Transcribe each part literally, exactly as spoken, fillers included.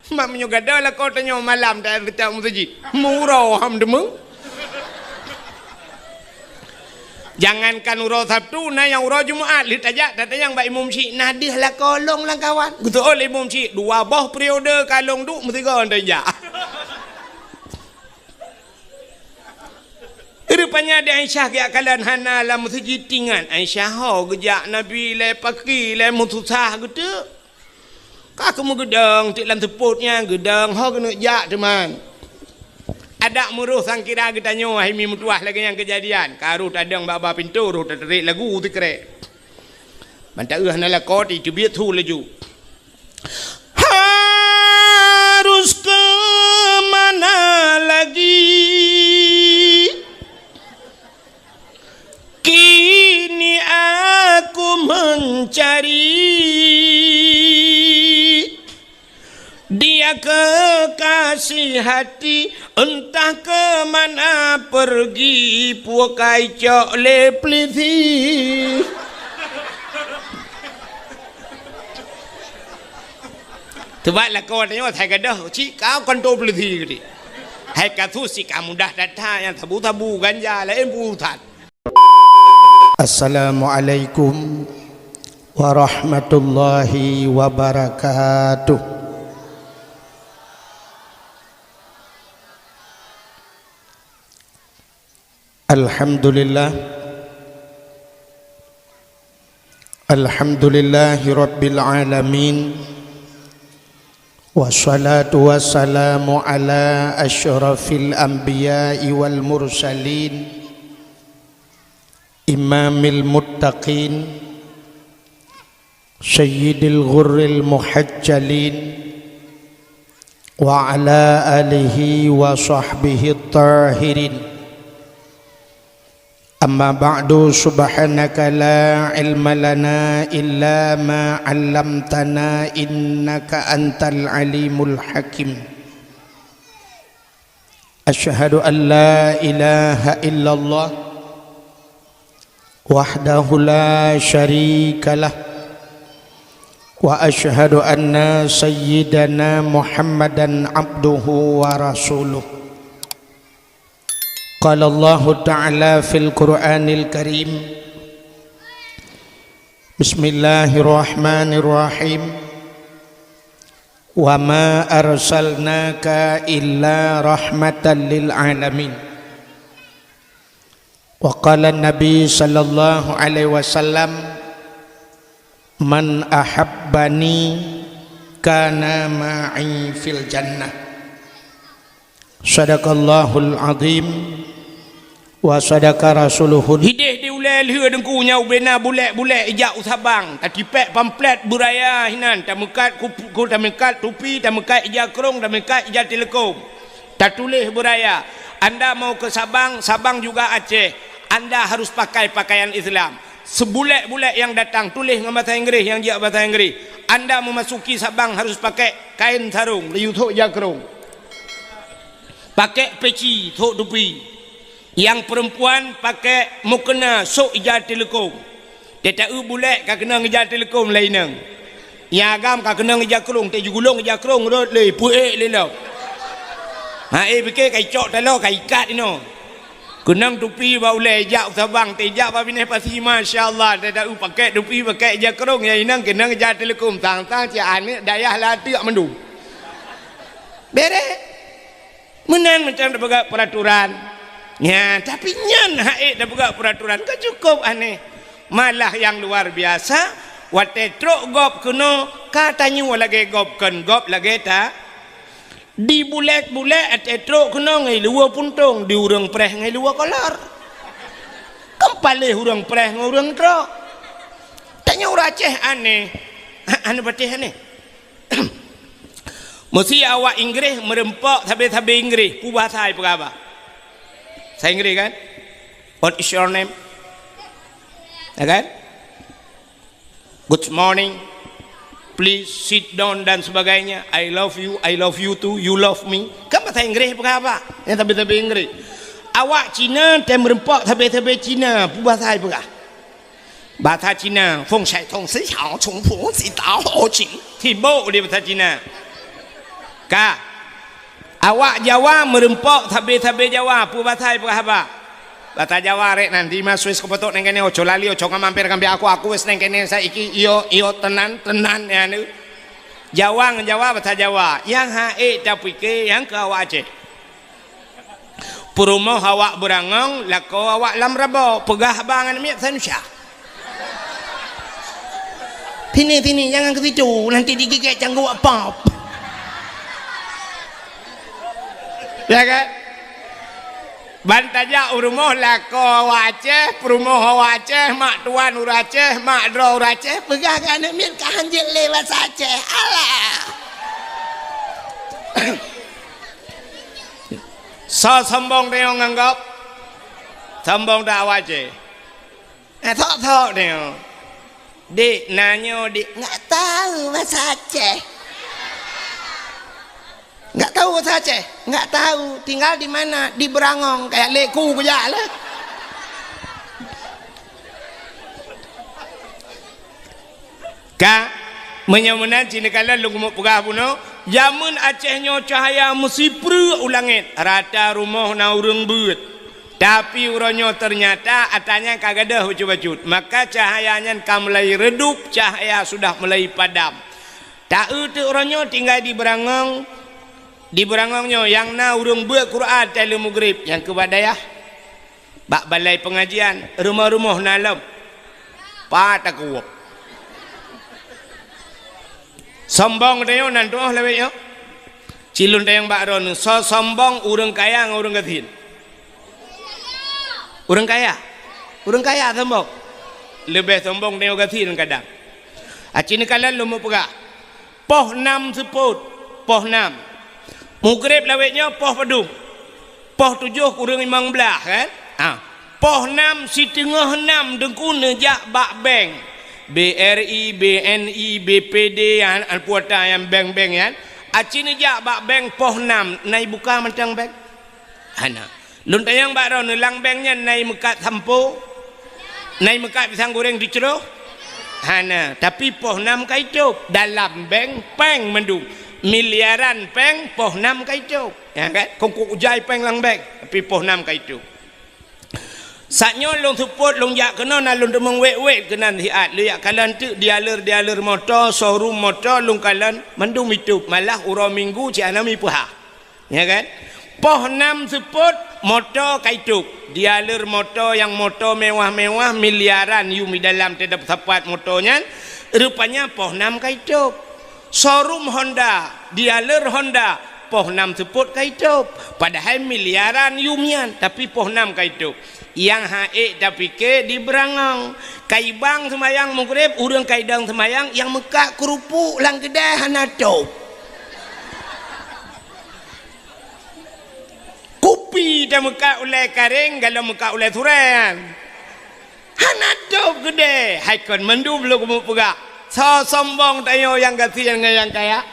Mak meunyoe gada lakoe tanyoe malam tajak meuseujid. Meuuroe ham deungoe. Jangankan uroe Sabtu, na nyang uroe Jumat lheueh tajak tatanyong bak imum syiek, na deuh lakoe lôn lam kawan. Geuseuôt lé imum syiek, dua boh periode ka lôn duek meusigoe tajak. Rupanya di Aisyah geujak kalon hana lam meuseujid, ingat Aisyah ho geujak Nabi lé paki lé meususah geuteuk. Ka keumeugeudeung teuk lam seupôt nyan, geudeung ho keuneuk jak teuma. Adak meuroh sangkira geutanyoe hai mi meutuah lagée nyang keujadian. Ka roh tadong bak ba pintoe, roh tatarek lagu sikrek. Ban taeu hana lakoe teubiet su laju. Harus ke mana lagi? Kini aku mencari dia kekasih hati, entah ke mana pergi, pukai cok lé pelisi. Teubat lakoe tanyoe, hai gadôh cit ka kantô peulisi geuti. Hai kasus cit ka mudah that-that, nyang sabu-sabu ganja laén peue that. Assalamualaikum warahmatullahi wabarakatuh. Alhamdulillah. Alhamdulillahi rabbil alamin. Wassalatu wassalamu ala asyrafil anbiya'i wal mursalin, imamil muttaqin, sayyidil ghurril muhajjalin, wa ala alihi wa sahbihi tahirin. Amma ba'du, subhanaka la ilma lana illa ma 'allamtana innaka antal alimul hakim. Asyhadu an la ilaha illallah wahdahu la syarikalah, wa asyhadu anna sayyidana Muhammadan abduhu wa rasuluh. Qala Allahu ta'ala fil Qur'anil Karim, Bismillahirrahmanirrahim. Wa ma arsalnaka illa rahmatan lil alamin. Wa qala Nabi sallallahu alaihi wasallam, "Man ahabbani kana ma'i fil jannah." Sadaqallahul azim wa sadaqa rasuluhul. Hideh di ulée lheueh Teungku nyan ubena bulek-bulek ijak u Sabang, tatipék pamflet beuraya hinan, tameukat kup-, ku-, tameukat tupi, tameukat ija krong, tameukat ija teuleukom. Tatuléh beuraya, "Anda mau ke Sabang, Sabang juga Aceh, Anda harus pakai pakaian Islam." Seubulek-bulek nyang datang tuléh ngon basa Inggréh, nyang jijak basa Inggréh. "Anda memasuki Sabang harus pakai kain sarong, laju sok ija krong. Pakai peci, sok tupi. Nyang peurempuan pakai mukena, sok ija teuleukom." Teuta eu bulek ka keunong ija teuleukom lé inong. Nyang agam ka keunong ija krong, teuh jigulong ija krong rot lé, peuék lé lom. Ha, eh, pike ka icok taloe, ka ikat inoe. Keunong tupi bak ulée, jak u Sabang, teuh jak bak binéh pasi, masya Allah, teuta eu pakai tupi, pakai ija krong, nyang inong keunong ija teuleukom, sang-sang cit aneuk dayah lateuk mandum. Bereh. Meunan macam tapeugah peuraturan. Nya, tapi nyan hak ék tapeugah peuraturan ka cukup aneh. Malah nyang luar biasa, watée trok gob keunoe, ka tanyoe lagée gob kon gob lagée ta. Di bulek-bulek watée trok keunoe ngon luwa puntong, di ureuëng preh ngon luwa kolor. Kan paléh ureuëng preh ngon ureuëng trok. Tanyoe ureuëng Aceh aneh. Aneh patéh aneh. Meusi awak Inggréh meureumpok sabe-sabe Inggréh, peue bahasa ipeugah bak? Bahasa Inggréh kan? "What is your name?" Ya kan? "Good morning. Please sit down," dan sebagainya. "I love you, I love you too, you love me." Kan bahasa Inggréh ipeugah bak? Nyang sabe-sabe Inggréh. Awak Cina, watée meureumpok sabe-sabe Cina, peue bahasa ipeugah? Bahasa Cina, "Feng shai tong si xiao, cong fu si dao ho qing." Sibok di bahasa Cina. Ka. Awak Jawa meureumpok sabe-sabe Jawa, peue basa jipeugah haba. Basa Jawa rek nan, di ma Swiss keupeutôk neng keunoe, oco lali, oco ngamamper kambia aku, aku wes neng keunoe saiki, iyo, iyo, tenan, tenan, ya, nu. Jawa ngon Jawa, basa Jawa. Nyang ha'ék tapike, nyang keu awak Aceh. Peurumoh awak beurangong, lakoe awak lam rabo, peugah haba ngon miet sanusya. Sini, sini, jangan ke situ, nanti digigit cangguek pop. Ya kan? Ban tajak u rumoh lakoe awak Aceh, peurumoh awak Aceh, mak tuan ureueng Aceh, mak droe ureueng Aceh, peugah keu aneuk miet ka hanjeuet lé basa Aceh. Alah! Soe sombong tanyoe ngon gob? Sombong that awak Aceh? Eh, sok-sok tanyoe. Dek, na nyoe, Dek. Nggak tahu bahasa Aceh. Nggak tahu bahasa Aceh? Nggak tahu. Tinggal di mana? Di Beurangong. Kayak leku kujak lah. Ka, meunyoe meunan, ci neukalon lôn keumeung peugah bunoe, jameun Aceh nyoe cahya meusipreuk u langét, rata rumoh na ureuëng beuet. Tapi uroe nyoe teunyata atra nyan ka gadôh bacut-bacut, maka cahya nyan ka mulai redup, cahya sudah mulai padam. Ta-eu teuk uroe nyoe tinggai di Beurangong, di Beurangong nyoe nyang na ureuëng beuet Quran watée lheueh mugreb, nyang keu bak dayah. Bak balai peungajian, rumoh-rumoh na lom. Pat takuwok. Sombong tanyoe nan tuoh lawét nyoe. Cilôn tanyong bak droeneuh, soe sombong ureuëng kaya ngon ureuëng gasien? Ureuëng kaya. Ureuëng kaya sombong. Leubeh sombong tanyoe gasien kadang. Aci neukalon lôn meupeugah. Poh nam seupôt, poh nam. Mugreb lawét nyoe poh padum? Poh tujoh kureueng limong blaih, kan? Ha. Poh nam, siteungoh nam teungku neujak bak bank. B R I, B N I, B P D, an, an puata nyang bank-bank nyan. Aci neujak bak bank poh nam, na ibuka mantong bank? Hana. Lôn tanyong bak droeneuh, lam bank nyan na imeukat sampo? Na imeukat pisang goreng teucroh? Hana, tapi poh nam ka itôb. Dalam bank péng mandum. Miliaran péng poh nam ka itôb. Ya kan? Kongkok ujai péng lam bank, tapi poh nam ka itôb. Saat nyoe lôn seupôt, lôn jak keunoe, na lôn teumeung wét-wét keunan siat. Lôn jak kalon teuk dealer-dealer moto, showroom moto, lôn kalon mandum itôb. Malah uroe Minggu cit hana mi peuhah. Ya kan? Poh nam seupôt, moto ka itôb. Dealer moto nyang moto mewah-mewah, miliaran yum di dalam teutab sapat moto nyan, rupanya poh nam ka itôb. Showroom Honda, dealer Honda, poh nam seupôt ka itôb. Padahai miliaran yum nyan, tapi poh nam ka itôb. Nyang ha'ék tapike di Beurangong. Ka ibang seumayang mugreb, ureuëng ka idong seumayang, nyang meukat keurupuk lam keudai hana tôb. Kupi tameukat ulée karéng, galom meukat ulée surée nyan. Hana tôb keudée, hai kon mandum lôn keumeung peugah. Soe sombong tanyoe nyang gasien ngon nyang kaya?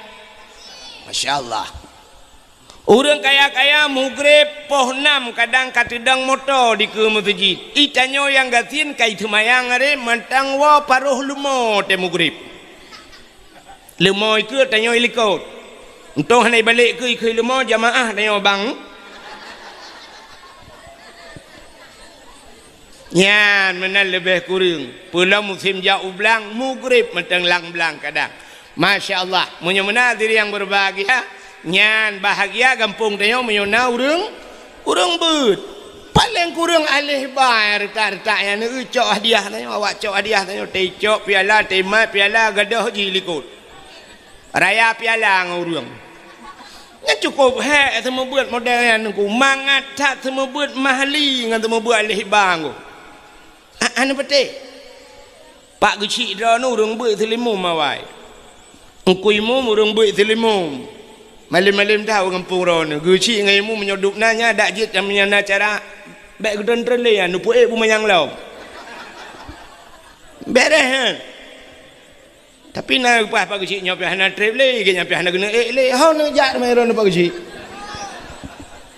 Masya Allah. Ureuëng kaya-kaya mugreb poh nam kadang ka teudong moto dikeue meuseujid. I tanyoe nyang gasien ka iseumayang aré mantong woe paroh leumo tée mugreb. Leumo ikeue tanyoe ilikot. Untông hana ibalek keue ikeue leumo jamaah tanyoe bang. Nyan meunan leubeh kureueng. Peulom musém jak u blang, mugreb mantong lam blang kadang. Masya Allah, meunyoe meunan hadirin yang berbahagia, nyan bahagia gampông tanyoe meunyoe na ureuëng, ureuëng beuet. Paleng kureueng aléh ba retak-retak nyan, neueu cok hadiah tanyoe, awak cok hadiah tanyoe, teucok piala, teumat piala, gadôh jih likot. Raya piala ngon ureuëng. Nyan cukôp hék seumeubeuet model nyan teungku. Mangat that seumeubeuet mahli ngon seumeubeuet aléh ba teungku. A, hana patéh. Pak geuchik droeneuh ureuëng beuet seulimum awai. Teungku Imum ureuëng beuet seulimum. Malém-malém that u gampông droeneuh. Geuchik ngon Imum meunyoe dub na nyan dak jeuet nyang na cara. Bék geutreun-treun lé nyan, neupeuék beumanyang lom. Béréh nyan. Tapi na geupeugah Pak Geuchik nyoe pih hana treb lé, geuh nyan pih hana geuneuk ék lé. Ho neujak teuma droeneuh Pak Geuchik.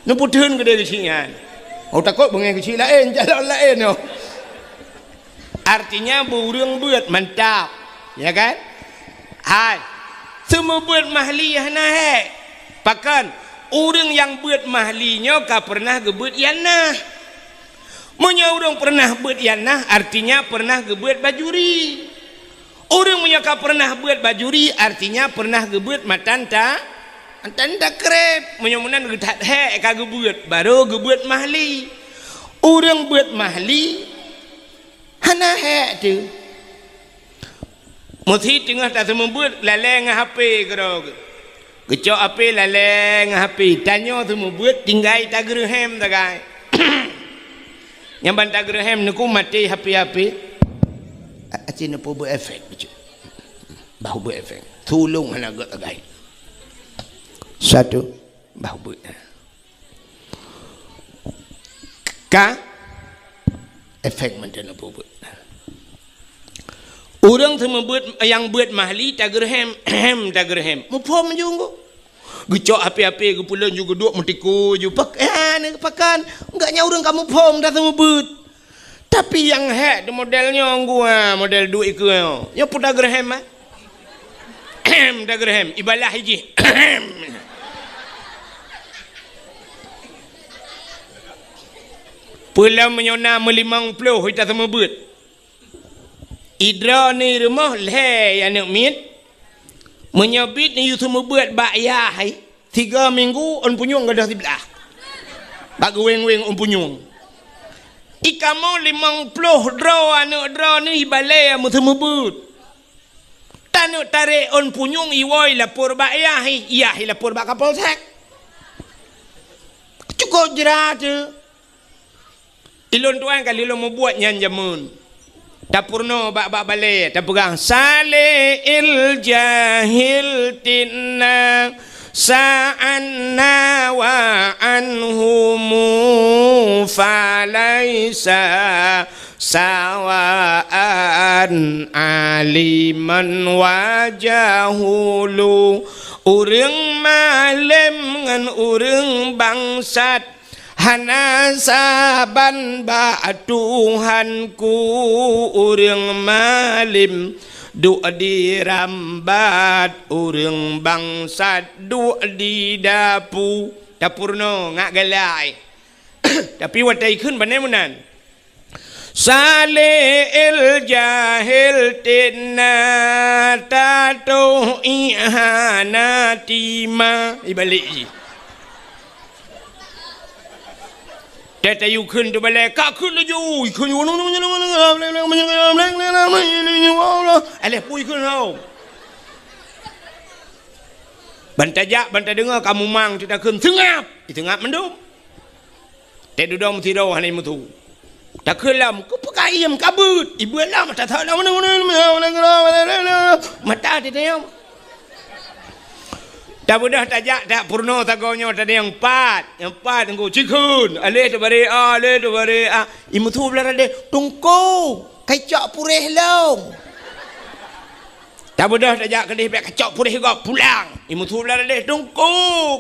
Neupeutheun keudéh geuchik nyan. Oh, takot beungéh geuchik laén, calon laén nyoe. Artinya, beu ureuëng beuet mantap. Ya kan? Hai. Seumeubeuet mahli hana hék. Pakon, ureuëng nyang beuet mahli nyoe ka peureunah geubeuet ianah. Meunyoe ureuëng peureunah beuet ianah, artinya peureunah geubeuet bajuri. Ureuëng meunyoe ka peureunah beuet bajuri, artinya peureunah geubeuet matan ta-, matan takreb. Meunyoe meunan geuthat hék ka geubeuet, barô geubeuet mahli. Ureuëng beuet mahli, hana hék teuh. Meusi teungoh taseumeubeuet lalée ngon H P keudroe geuh. Geucok H P lalée ngon H P. Tanyoe seumeubeuet tinggai tageureuhem sagai. Nyang ban tageureuhem neuku maté H P-H P. A-, aci neupeubuet efek bacut. Bah buet efek. Tulông hana gét sagai. Satu. Bah buet. Ka efek mantong neupeubuet. Ureuëng seumeubeuet nyang beuet mahli tageureuhem, hem tageureuhem. Muphom junggu. Geucok H P-H P geupeulon ju geuduek meutikui ju pak-, eh, ni pakon. Enggak nyan ureuëng ka muphom dah seumeubeuet. Tapi nyang hék di model nyoe gua, model duek ikeue nyoe. Nyoe peue tageureuhem, ah? Tageureuhem, ibalah ijih. Peulom meunyoe na meulimong ploh ita seumeubeuet. Idroe ni rumoh lhée aneuk miet. Meunyoe bit ni yue seumeubeuet bak yah hai, tiga minggu ôn punyueng gadôh siblah. Bak geuweng-weng ôn punyueng. Ikamoe limong ploh droe aneuk droe ni ibalée meuteumeubeut. Taneuk tarek ôn punyueng iwoe lapor bak yah, yah lapor bak Kapolsek. Cukôp jra teuh. Ilôn tuan ka lheueh lôn mubuet nyan jameun. Tapeurunoe bak, bak balée, tapeugah, "Saleh il jahil tinna sa'anna wa anhumu falaisa sawaan aliman wa jahulu." Ureuëng malem ngon ureuëng bangsat hana saban bak Tuhanku. Ureuëng malem duek di rambat, ureuëng bangsat duek di dapu. Tapeurunoe ngat galai. Tapi watée ikheun bane meunan. Saleh el jahel tena tatoh ihana tima. Ibalik ji. Tata yukheun tu balai, ka kheun laju. Ikheun. Alah pui kheun tau. Ban tajak, ban tadeungoe ka mumang teutakheun seungab. Seungab mandum. Teududoe meusidroe hana meusu. Takheun lom, keupeue ka iem ka beuet? Ibeut lom, tathok lom. Mata teuteum. Tabeudôh tajak, tapeurunoe sagoe nyoe tadi nyang pat. Nyang pat teungku, cikheun. Aleh teubare a, aleh teubare a. Imeusu blah radeh, teungku, kai cok pureh lom. Tabeudôh tajak keudeh bèk kacok pureh gob pulang. Imeusu blah radeh, teungku,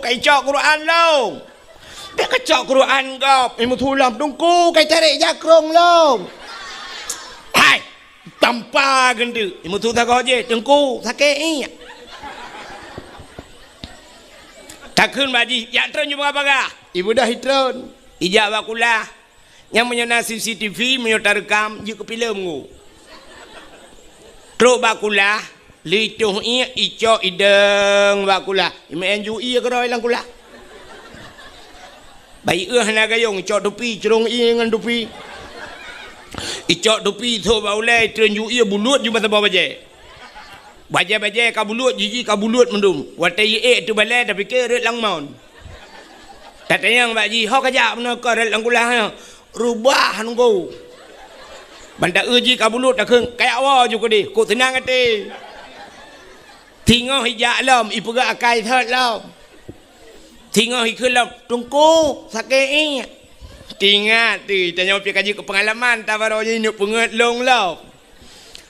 kai cok Quran lom. Bèk kacok Quran gob, imeusu lom, teungku, kai tarek jakrong lom. Hai, tampa geunteuk. Imeusu sagoe jih, teungku, sakét iek. Takheun bak jih, jak treun ju bagah-bagah. Ibeudôh itreun. Ijak bak kulah. Nyang meunyoe na C C T V, meunyoe tareukam, jeuet keu filem ngu. Trok bak kulah, lheuh itoh iek, icok idong bak kulah. Imeu'en ju ie keudroe lam kulah. Bak ieueh hana gayong, icok tupi, crông ie ngon tupi. Icok tupi, ithok bak ulée, itreun ju ie, bulut ju bak saboh bajée. Bajée-bajée ka bulut, jiji ka bulut mandum. Watée iék teubalée, tapike rot lam mon. Tatanyong bak jih, "Ho kajak meunoe kah rot lam kulah nyoe?" "Reubah nunggu." Ban ta-eu jih ka bulut takheun, "Kajak woe ju keudeh, kok seunang até." Singoh ijak lom, ipeugah akai thot lom. Singoh ikheun lom, "Teungku, sakét iek." Ingat teuh, tanyoe pih ka jeuet keu peungalaman, tabaroe jih neuk peungeut lôn lom.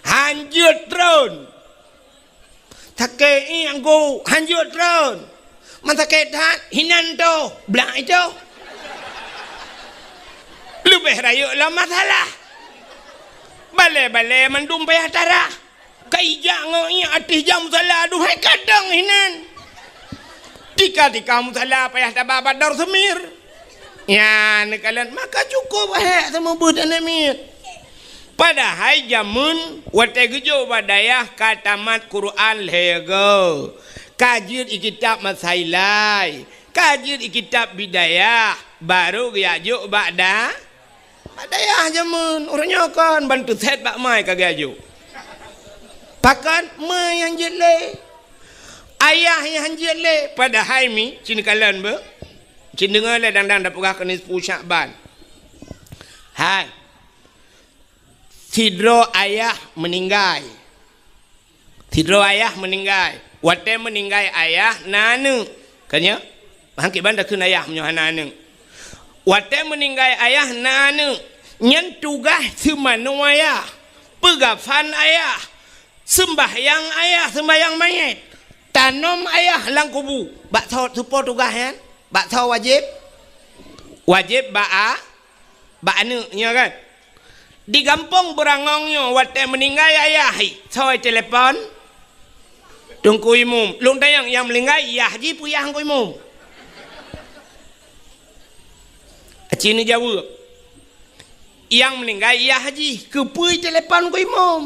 Han jeuet treun. Sakét iek teungku, han jeuet treun. Man sakét that, hinan toh, blak itoh. Leubeh rayeuk lam masalah. Balée-balée mandum payah tarah. Ka ijak ngon iek ateueh jam salah, aduhai kadang hinan. Tika-tika musala payah taba bak dor seumir. Nyan neukalon, maka cukup hék seumeubeuet aneuk miet. Padahai jameun watée geujok bak dayah ka tamat Quran lhée goe, ka jeuet i kitab Masailai, ka jeuet i kitab Bidayah, barô geujak jok bak da-, Bak dayah jameun, uroe nyoe kon ban teusét bak mai ka geujok. Pakon ma nyang jeuet lé? Ayah nyang jeuet lé, padahai mi, ci neukalon beuh. Ci neudeungoe lé dang-dang tapeugah keu nisfu Syakban. Hai. Sidroe ayah meuninggai. Sidroe ayah meuninggai. Watée meuninggai ayah na aneuk. Ka nyoe? Hang kiban takheun ayah meunyoe hana aneuk. Watée meuninggai ayah na aneuk. Nyan tugaih seumanoe ayah. Peugafan ayah. Seumbahyang ayah, seumbahyang manyét. Tanom ayah lam kubu. Bak soe tupo tugaih nyan? Bak soe wajéb? Wajéb bak a-, bak aneuk nyoe kan? Di gampông Beurangong nyoe watée meuninggai ayah hi, soe telepon? Teungku Imum. Lôn tanyong nyang meuninggai yah jih peue yah Teungku Imum? Aci neujaweueb. Nyang meuninggai yah jih, keupeue telepon Teungku Imum?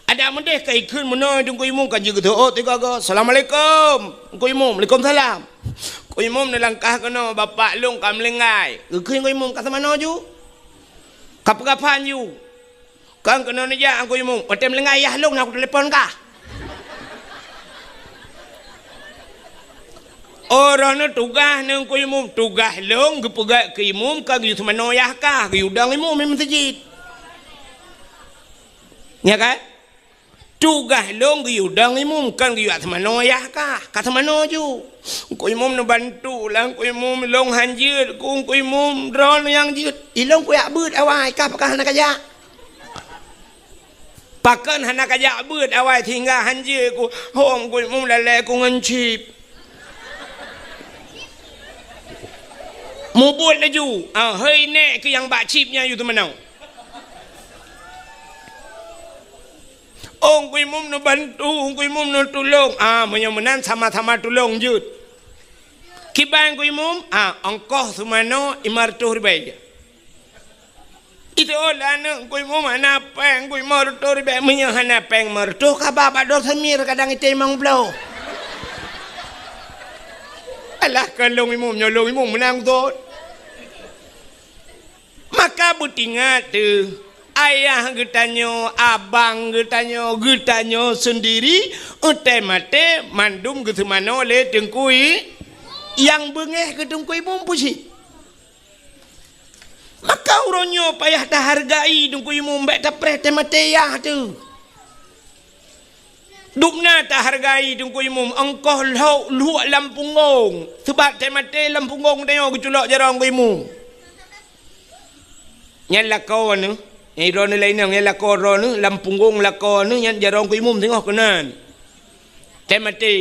Adak meudeh ka ikheun meunoe Teungku Imum ka jeuet geuteuôt tiga go. "Assalamualaikum, Teungku Imum." "Waalaikumsalam." "Teungku Imum neulangkah keunoe, bapak lôn ka meulinggai." Geukheun Teungku Imum, "Ka seumanoe ju? Ka peugafan ju?" "Kon keunoe neujak, Teungku Imum. Watée meulinggai yah lôn, na kutelepon kah." "Oh, droeneuh tugaih neuh Teungku Imum." "Tugaih lôn geupeugah keu Imum ka geuyue seumanoe yah kah, geuyue dong Imum di meuseujid." Nya kan? Tugaih lôn geuyue dong Imum, kon geuyue seumanoe yah kah. Ka seumanoe ju. Teungku Imum neubantu lah, Teungku Imum, lôn han jeuet ku, Teungku Imum, droeneuh nyang jeuet. Ilôn kujak beuet awai, kah pakon hana kajak? Pakon hana kajak beuet awai sehingga han jeuet ku? Hom Teungku Imum lalée ku ngon chip. Mubuet laju. Ah, hei nék keu nyang bak chip nyan yue teumanoe. Oh, Teungku Imum neubantu, Teungku Imum neutulông. Ah, meunyoe meunan sama-sama tulông jeuet. Kiban Teungku Imum, ah, ongkoh seumanoe lima reutôh ribée. Itu oh, lah aneuk Teungku Imum hana péng, Teungku Imum reutôh ribée, meunyoe hana péng lima reutôh, kaba bak dor seumir kadang item limong ploh. Alah, kon lôn Imum, nyoe lôn Imum meunan geutot. Maka beutingat teuh, ayah geutanyoe, abang geutanyoe, geutanyoe seundiri, watée maté mandum geuseumanoe lé Teungku I-, nyang beungéh keu Teungku Imum peue cit. Maka uroe nyoe payah tahargai Teungku Imum, bék tapreh teumaté yah teuh. Dubna tahargai Teungku Imum, ongkoh lhok luek lam punggong. Sabab teumaté lam punggong tanyoe geuculok jaroe Teungku Imum. Nyan lakoe neuh, nyan droeneuh laén nyan, nyan lakoe droeneuh, lam punggong lakoe neuh nyan jaroe Teungku Imum singoh keunan. Teumaté.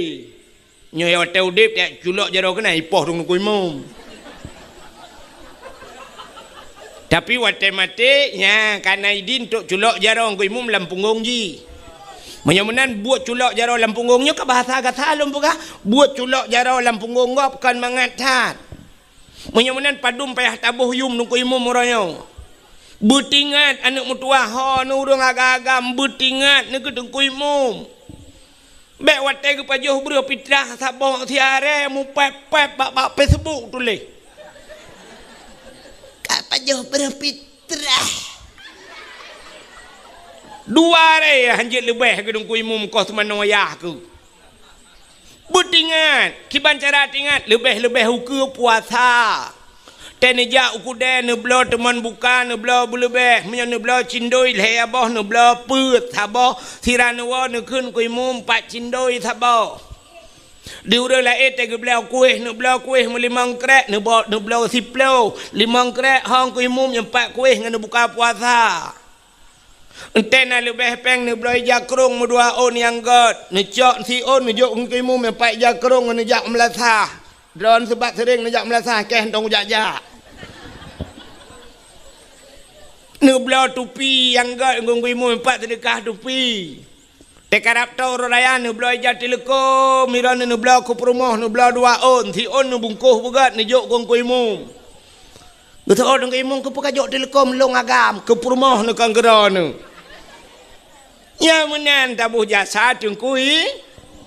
Nyoe watée udeb, jak culok jaroe keunan ipoh Teungku Imum. Tapi watée maté, nya, ka na idin untuk culok jaroe Teungku Imum lam punggong jih. Meunyoe meunan buet culok jaroe lam punggong nyoe ka bahasa gata lôn peugah, buet culok jaroe lam punggong gob kon mangat that. Meunyoe meunan padum payah taboh yum Teungku Imum uroe nyoe. Beutingat aneuk meutuwah ho neuh ureuëng agam-agam, beutingat neukeu Teungku Imum. Bék watée geupajoh breuh pitrah saboh siaré mupép-pép bak, bak Facebook tuléh. Ka pajoh breuh pitrah. Dua aré hanjeuet leubeh keu Teungku Imum koh seumanoe yah keuh. Beutingat, kiban cara tingat, leubeh-leubeh ukeue puasa. Teuh neujak u keudée neubloe teumon buka, neubloe beuleubeh. Meunyoe neubloe cindoi lhée boh, neubloe peuet saboh. Sira neuwoe neukheun keu imum pat cindoi saboh. Di ureuëng laén teuh geubloe kueh, neubloe kueh meulimong krek, neubo-, neubloe siploh. Limong krek hong keu imum nyang pat kueh ngon neubuka puasa. Enteuk na leubeh péng neubloe ija krong meudua ôn nyang gét, neucok siôn neujok keu imum nyang pat ija krong ngon neujak meulasah. Droen seubat seuréng neujak meulasah, keh hantong kujak-jak. Neubloe tupi nyang gét ngon keu imum nyang pat seudeukah tupi. Teukarab toe uroe raya neubloe ija teuleukom, miron neubloe keu peurumoh, neubloe dua ôn, si ôn neubungkôh beugét neujok keu Teungku Imum. Geuteuôt Teungku Imum, "Keupeue kajok teuleukom lôn agam?" "Keu peurumoh neukon keudroe neuh." Nyang meunan taboh jasa Teungku i,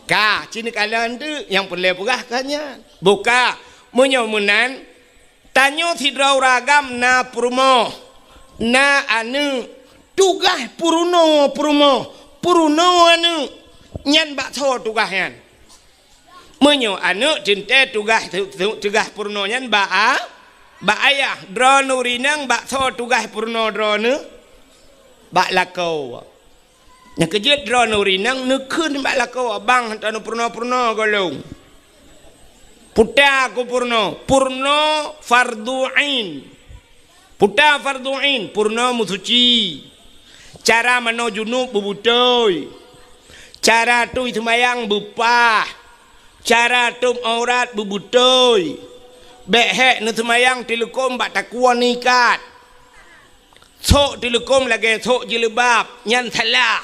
ka, ci neukalon teuk, nyang peureulée peugah ka nyan. Buka, meunyoe meunan, tanyoe sidroe ureuëng agam na peurumoh, na aneuëk, tugaih peurunoe peurumoh, peurunoe aneuëk, nyan bak soe tugaih nyan? Meunyoe aneuëk teuntée tugaih, tu-, tu-, tugaih peurunoe nyan bak a-, bak ayah, droeneuh ureuëng inong bak soe tugaih peurunoe droeneuh? Bak lakoe. Nyang keujeuet droeneuh ureuëng inong neukheun bak lakoe, "Abang, hantom neupeurunoe-peurunoe gohlom." Puta keu peurunoe, peurunoe fardu ain. Puta fardu ain, peurunoe meusuci. Cara manoe junub beubeutôi. Cara tui seumayang beupah. Cara tôb aurat beubeutôi. Bék hék neuseumayang teuleukom bak takue neuikat. Sok teuleukom lagée sok jilbab, nyan salah.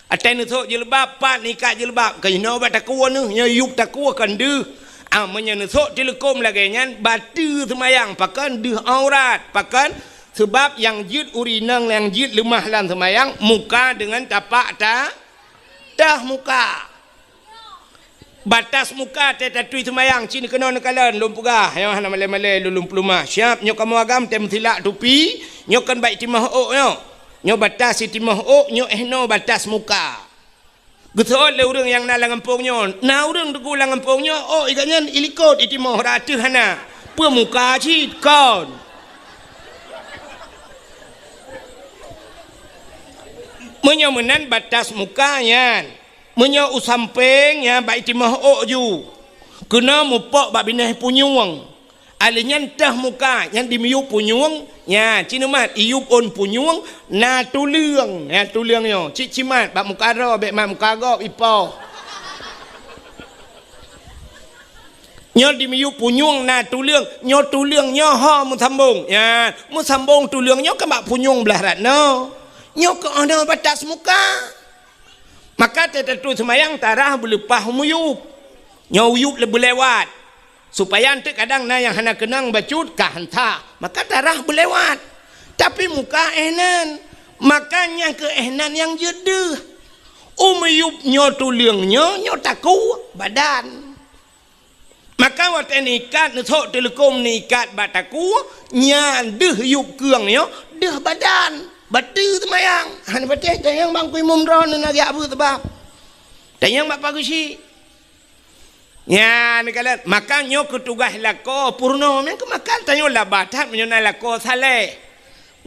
Até neusok jilbab, pat neuikat jilbab, ka jinoe bak takue neuh, nyoe yueb takue kon deuh. Ah, meunyoe neusok teuleukom lagée nyan, bateue seumayang, pakon deuh aurat, pakon? Sabab nyang jeuet ureuëng inong nyang jeuet leumah lam seumayang, muka deungon tapak ta-, tah muka. Batas muka tée tatui seumayang, ci neukeunong neukalon, lôn peugah, nyoe hana malée-malée lôn, lôn peuleumah. Siab, nyoe kamoe agam tée meusilak tupi, nyoe kon bak itimoh ôk nyoe. Nyoe batas itimoh ôk, nyoe éh noe batas muka. Geuseuôt lé ureuëng nyang na lam gampông nyoe, na ureuëng teungku lam gampông nyoe, ôk i gobnyan ilikot itimoh, rata hana. Peue muka cit kon. Meunyoe meunan batas muka nyan. Meunyoe u sampéng, nyan bak itimoh ôk ju, keunoe mupok bak binéh punyueng. Alèh nyan teuh muka, nyan dimiyueb punyueng, nyan ci neumat iyueb ôn punyueng, na tuleueng, nyan tuleueng nyoe, cit cimat bak muka droe, bék mat muka gob ipoh. Nyoe dimiyueb punyueng na tuleueng, nyoe tuleueng nyoe ho meusambong, nyan meusambong tuleueng nyoe keu bak punyueng blaih rat nyoe. Nyoe keuh na batas muka. Maka teutatui seumayang tarah beuleupah u miyueb. Nyoe u yueb le-, beulewat. Supaya eunteuk kadang na nyang hana keunong bacut ka hanta. Maka tarah beulewat. Tapi muka éh nan. Maka nyang keu éh nan nyang jeuet deuh. U miyueb nyoe tuleueng nyoe, nyoe takue badan. Maka watée neuikat, neusok teuleukom neuikat bak takue, nyan deuh yueb keueng nyoe, deuh badan, bateue seumayang. Hana patéh tanyong bang kui mum droe neunagiak beuet sabab. Tanyong bak pageusyi. Nyan neukalon, maka nyoe keutugaih lakoe peurunoe, meunan keu makan tanyoe laba that meunyoe na lakoe saleh.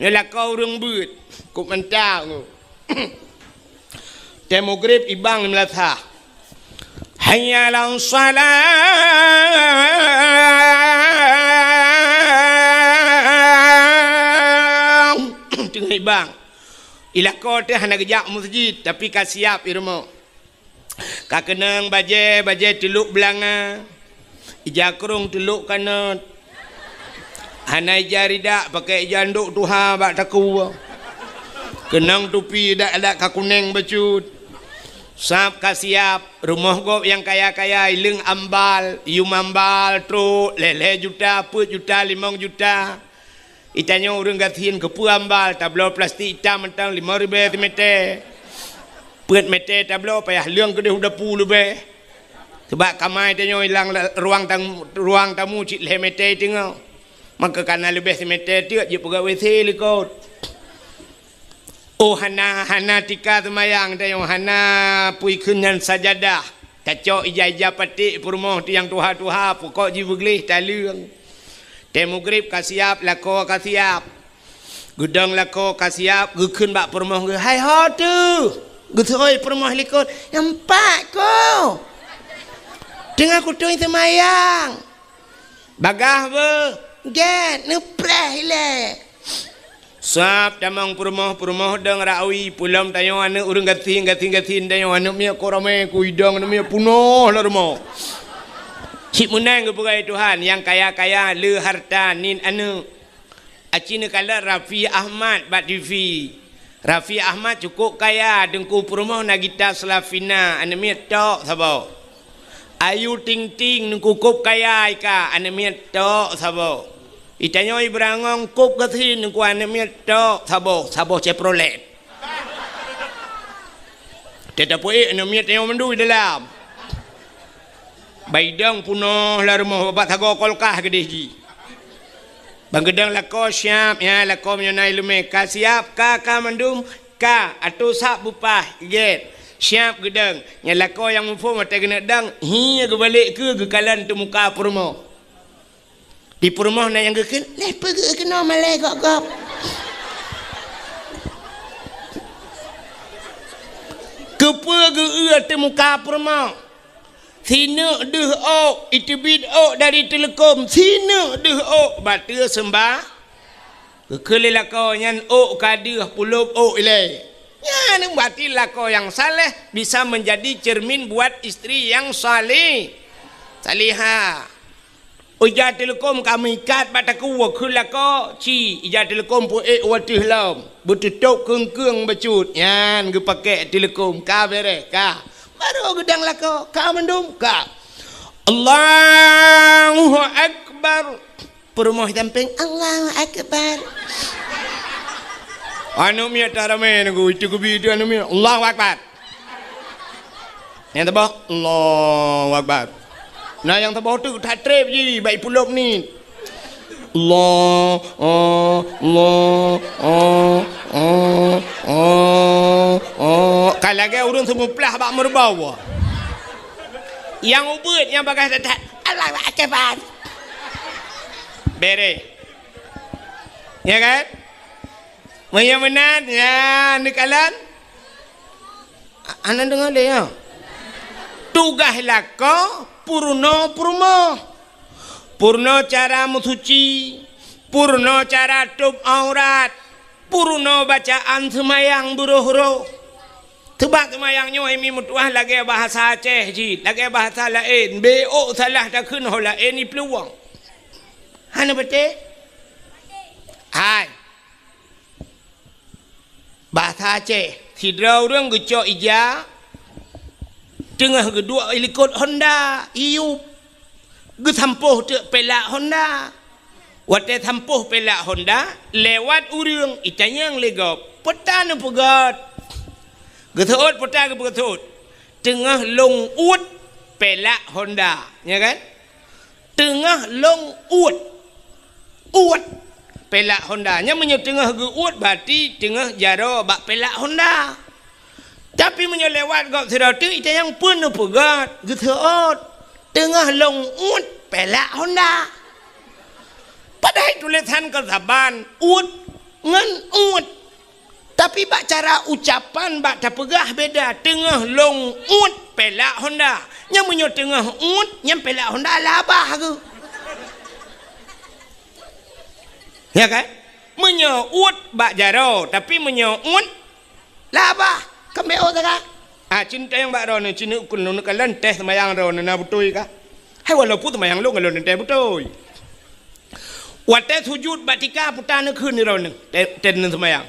Nyoe lakoe ureuëng beuet, kok mantap nyoe. Tée mugrib ibang di meulasah. Hayya 'alas shalah. Teungoh ibang. Ilakoe teuh hana geujak meuseujid, tapi ka siab i rumoh. Ka keunong bajée, bajée teulok beulanga, ija krong teulok kanot. Hana ija ridak, pakai ija ndok tuha bak takue. Keunong tupi dak-dak ka kuneng bacut. Sab ka siab, rumoh gob nyang kaya-kaya, ileueng ambal, yum ambal, trok, lhée-lhée juta, peuet juta, limong juta. Itanyoe ureuëng gasien keupeue ambal, tabloe plastik itam mantong limong ribée simeté. Peuet meté tabloe payah leueng keudeh u dapu leubeh. Sabab kama itanyoe ilang la-, ruang tam-, ruang tamu cit lhée meté teungoh. Maka kana leubeh simeté teuk jeuet peugah WC likot. Oh, hana, hana tika seumayang tanyoe, hana pui kheun nyan sajadah. Tacok ija-ija paték peurumoh tiang tuha-tuha, pukok jibeugleh taleueng. Tée mugrib ka siab, lakoe ka siab. Geudong lakoe ka siab, geukheun bak peurumoh geuh, "Hai ho teuh!" Geuseuôt peurumoh likot, "Nyan pat ko! Teungoh kutui seumayang." Bagah beuh, gét, neupreh ilée. Sab tamong peurumoh-peurumoh dong rawi, peulom tanyoe aneuëk ureuëng gasien, gasien-gasien tanyoe aneuëk miet ko ramé ku idong aneuëk miet punoh lam rumoh. Cit meunan geupeugah Tuhan, nyang kaya-kaya le harta nin aneuëk. Aci neukalon Raffi Ahmad bak TV. Raffi Ahmad cukup kaya, Teungku Peurumoh na gita Slavina, aneuk miet tok saboh. Ayu Ting Ting cukup kaya, ika aneuk miet tok saboh. Itanyoe Ibrangong kop gasien, Teungku, aneuk miet tok saboh, saboh Chevrolet. Teuh tapeuék aneuk miet tanyoe mandum di dalam. Baidong peunoh lam rumoh, babah sagoe kulkas keudeh jih. Ban geudong lakoe siap, ya, lakoe meunyoe na ileumèe ka siap, ka, ka mandum, ka, atô sab beupah, gét. Siap geudong. Nyan lakoe nyang muphom watèe keuneuk dong, hi geubalek keu geukalon teumuka peurumoh. Di peurumoh na nyang geukheun, "Lé peugeuh keunoe malèe gop-gop." Keupeue geu-eu ateueh muka peurumoh? Sineuk deuh ôk, iteubiet ôk dari teuleukom, sineuk deuh ôk, bateue seumba-, geukheun lé lakoe nyan ôk ka deuh, pulop ôk ilèe. Nyan berarti lakoe nyang saleh bisa menjadi cermin buat istri yang saleh-, salihah. Ija teuleukom ka meuikat bak takue, kheun lakoe, ci, ija teuleukom peuék u ateueh lom, beuteutôb keung-keung bacut, nyan geupakèk teuleukom, ka bèrèh, ka. Barô geudong lakoe, ka mandum, ka. Allahu Akbar. Peurumoh sampéng, Allahu Akbar. Aneuk miet taramé nunggu, itu geubi itu aneuk miet, Allahu Akbar. Nyang saboh, Allahu Akbar. Na nyang saboh teuk that trép jih, bak ipulop ni. Allah, ah, Allah, ah, ah, ah, ah. Ka lagèe ureueng seumeuplah bak meureubau. Nyang ubeuet, nyang bagaih that-that, Allahu Akbar. Bèrèh. Ya kan? Meunyoe meunan, ya, neukalon. Hana deungoe lé, ya. Tugaih lakoe peurunoe peurumoh. Peurunoe cara meusuci, peurunoe cara tôb aurat, peurunoe bacaan seumayang beuroh-roh. Seubab seumayang nyoe, hai mi meutuah, lagèe bahasa Aceh jih, lagèe bahasa laén. Bèk ôk salah takheun ho laén iplueng. Hana patéh? Hai. Bahasa Aceh, sidroe ureueng geucok ija, teungoh geuduek i likot honda, iyup, geusampôh teuk pèlak honda. Watèe sampôh pèlak honda, lewat ureueng, itanyong lé gob, "Peue ta neupeugöt?" Geuseuôt, peue ta geupeugöt? "Teungoh lôn uet pèlak honda." Nya kan? Teungoh lôn uet. Uet pèlak honda. Nyan meunyoe teungoh geu-uet, berarti teungoh jaroe bak pèlak honda. Tapi meunyoe lewat gob sidroe teuk, itanyong, "Peue neupeugöt?" Geuseuôt, "Teungoh lôn uet pèlak honda." Padahai tulésan kon saban, uet ngon uet. Tapi bak cara ucapan, bak tapeugah beda, "Teungoh lôn uet pèlak honda." Nyan meunyoe teungoh uet, nyan pèlak honda labah geuh. Ya kan? Meunyoe uet bak jaroe, tapi meunyoe uet labah, keumbèe ôk sagai. Ah, cit tanyong bak droeneuh, cit neuk keunoe neukalon teuh seumayang droeneuh na beutôi kah? Hai, walaupun seumayang lôn, lôn teuh beutôi. Watèe sujut bak tika, peue ta neukheun droeneuh, teuh, teuh neuseumayang.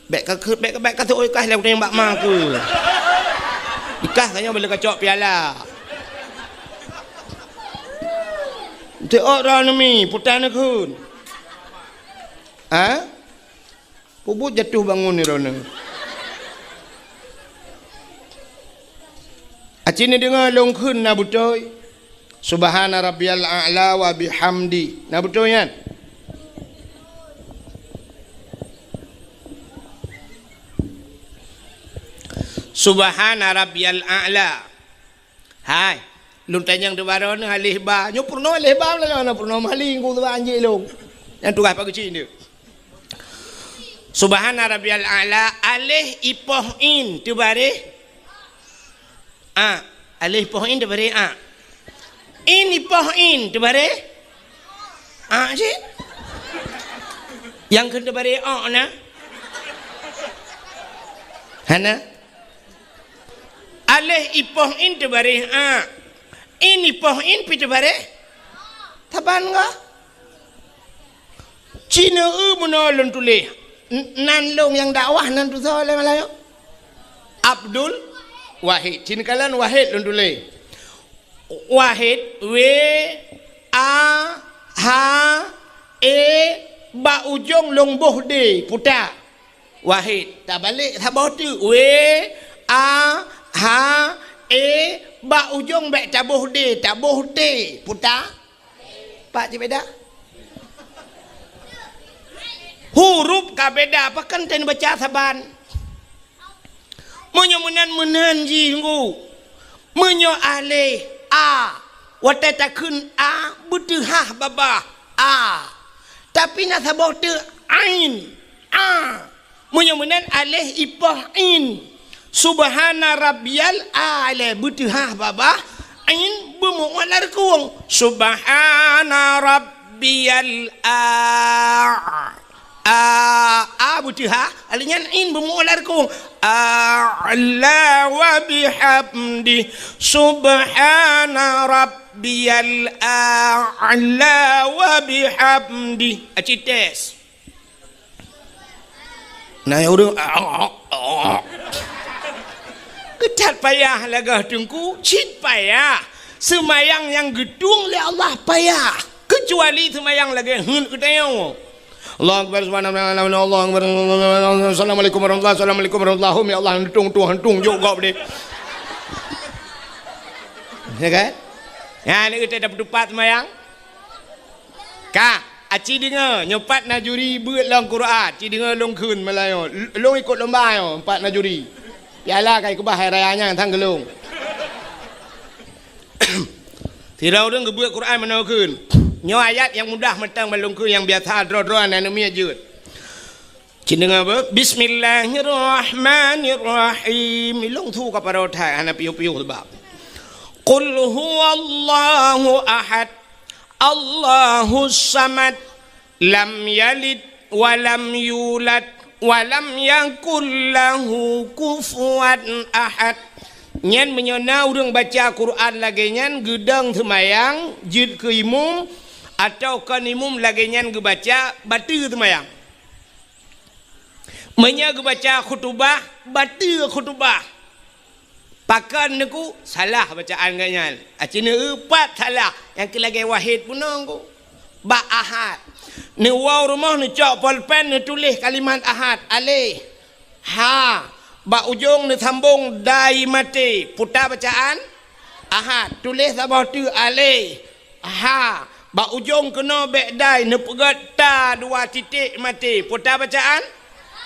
Bèk ka keu-, bèk, bèk ka teuôi kah lé utang bak ma keu. Ikah tanyoe bèk lé kacok piala. Teuôt droeneuh mi, peue ta neukheun. Ha? Peubuet jatuh bangun droeneuh. Aci neudeungoe lôn kheun na beutôi. Subhana rabbiyal a'la wa bihamdi. Na beutôi nyan? Subhana rabbiyal a'la. Hai, lôn tanyong di baroe neuh aleh ba. Nyoe peurunoe aleh ba, lôn na peurunoe meuhali ngon anjing lôn. Nyang tugaih Pak Geuchik nyoe. Subhana rabbiyal a'la, aleh ipoh in teubareh a. Aleh ipoh in teubareh a. In ipoh in teubareh a cit. Nyang kheun teubareh o na? Hana? Aleh ipoh in teubareh a. In ipoh in pi teubareh. Saban goh. Ci neu-eu meunoe lôn tuléh. N-, nan lôn nyang dakwah nan tusoe lé Malayu. Abdul Wahid. Ci neukalon Wahid lôn tuléh. Wahid, W, A, H, E, bak ujong lôn boh D, puta. Wahid, tabalek saboh teuk. W, A, H, E, bak ujong bèk taboh D, taboh T, puta. Pat cit beda? Huruf ka beda, pakon teubaca saban. Meunyoe meunan, meunan jih ngu. Meunyoe aleh, a, watèe takheun a, beuteuhah babah, a. Tapi na saboh teuk ain, a. Meunyoe meunan aleh ipoh in. Subhana rabbiyal a'la, beuteuhah babah, in beumu'alah reukung. Subhana rabbiyal a-, a, a beuteuhah, aleh nyan in beumu'alah reukung. A'la wa bihamdi. Subhana rabbiyal a'la wa bihamdi. Aci tes. Na nyang ureueng, keutat payah lagèe teungku, cit payah. Seumayang nyang geutueng lé Allah payah, keucuali seumayang lagèe heuet geutanyoe. Allahu Akbar, subhanallah, Allahu Akbar, assalamualaikum warahmatullahi, assalamualaikum warahmatullahi, ya Allah, hantung, hantung, hantung, jok gob deh. Ya kan? Ya, ni kita dapat tupat seumayang. Ka, aci deungoe, nyoe pat na juri beuet lom Quran, ci deungoe lôn kheun malam nyoe. L-, lôn ikot lomba nyoe, pat na juri. Piala ka ikeubah hai raya nyan sang geulong. Sidroe ureueng geubeuet Quran meunoe kheun. Nyoe ayat nyang mudah mantong ban lôn kheun, nyang biasa droe-droe aneuk miet jeuet. Ci deungoe beuh, Bismillahirrahmanirrahim. Ilong su ka padahai hana piôh-piôh sabab. Qul huwallahu ahad, Allahus samad, lam yalid wa lam yulad, wa lam yakul lahu kufuwan ahad. Nyan meunyoe na ureueng baca Quran lagèe nyan geudong seumayang, jeuet keu imum, atawa kon imum lagèe nyan geubaca, bateue seumayang. Meunyoe geubaca khutubah, bateue khutubah. Pakon neuku salah bacaan geuh nyan. Aci neueu pat salah, nyang keu lagèe Wahid bunoe ku. Bak ahad. Neuwoe rumoh neucok polpen neutuléh kalimat ahad. Aleh. Ha. Bak ujong neusambong dai maté. Puta bacaan ahad. Tuléh saboh teuk aleh. Ha, bak ujong keunoe bèk dai neupeugèt ta dua titik maté. Peue ta bacaan?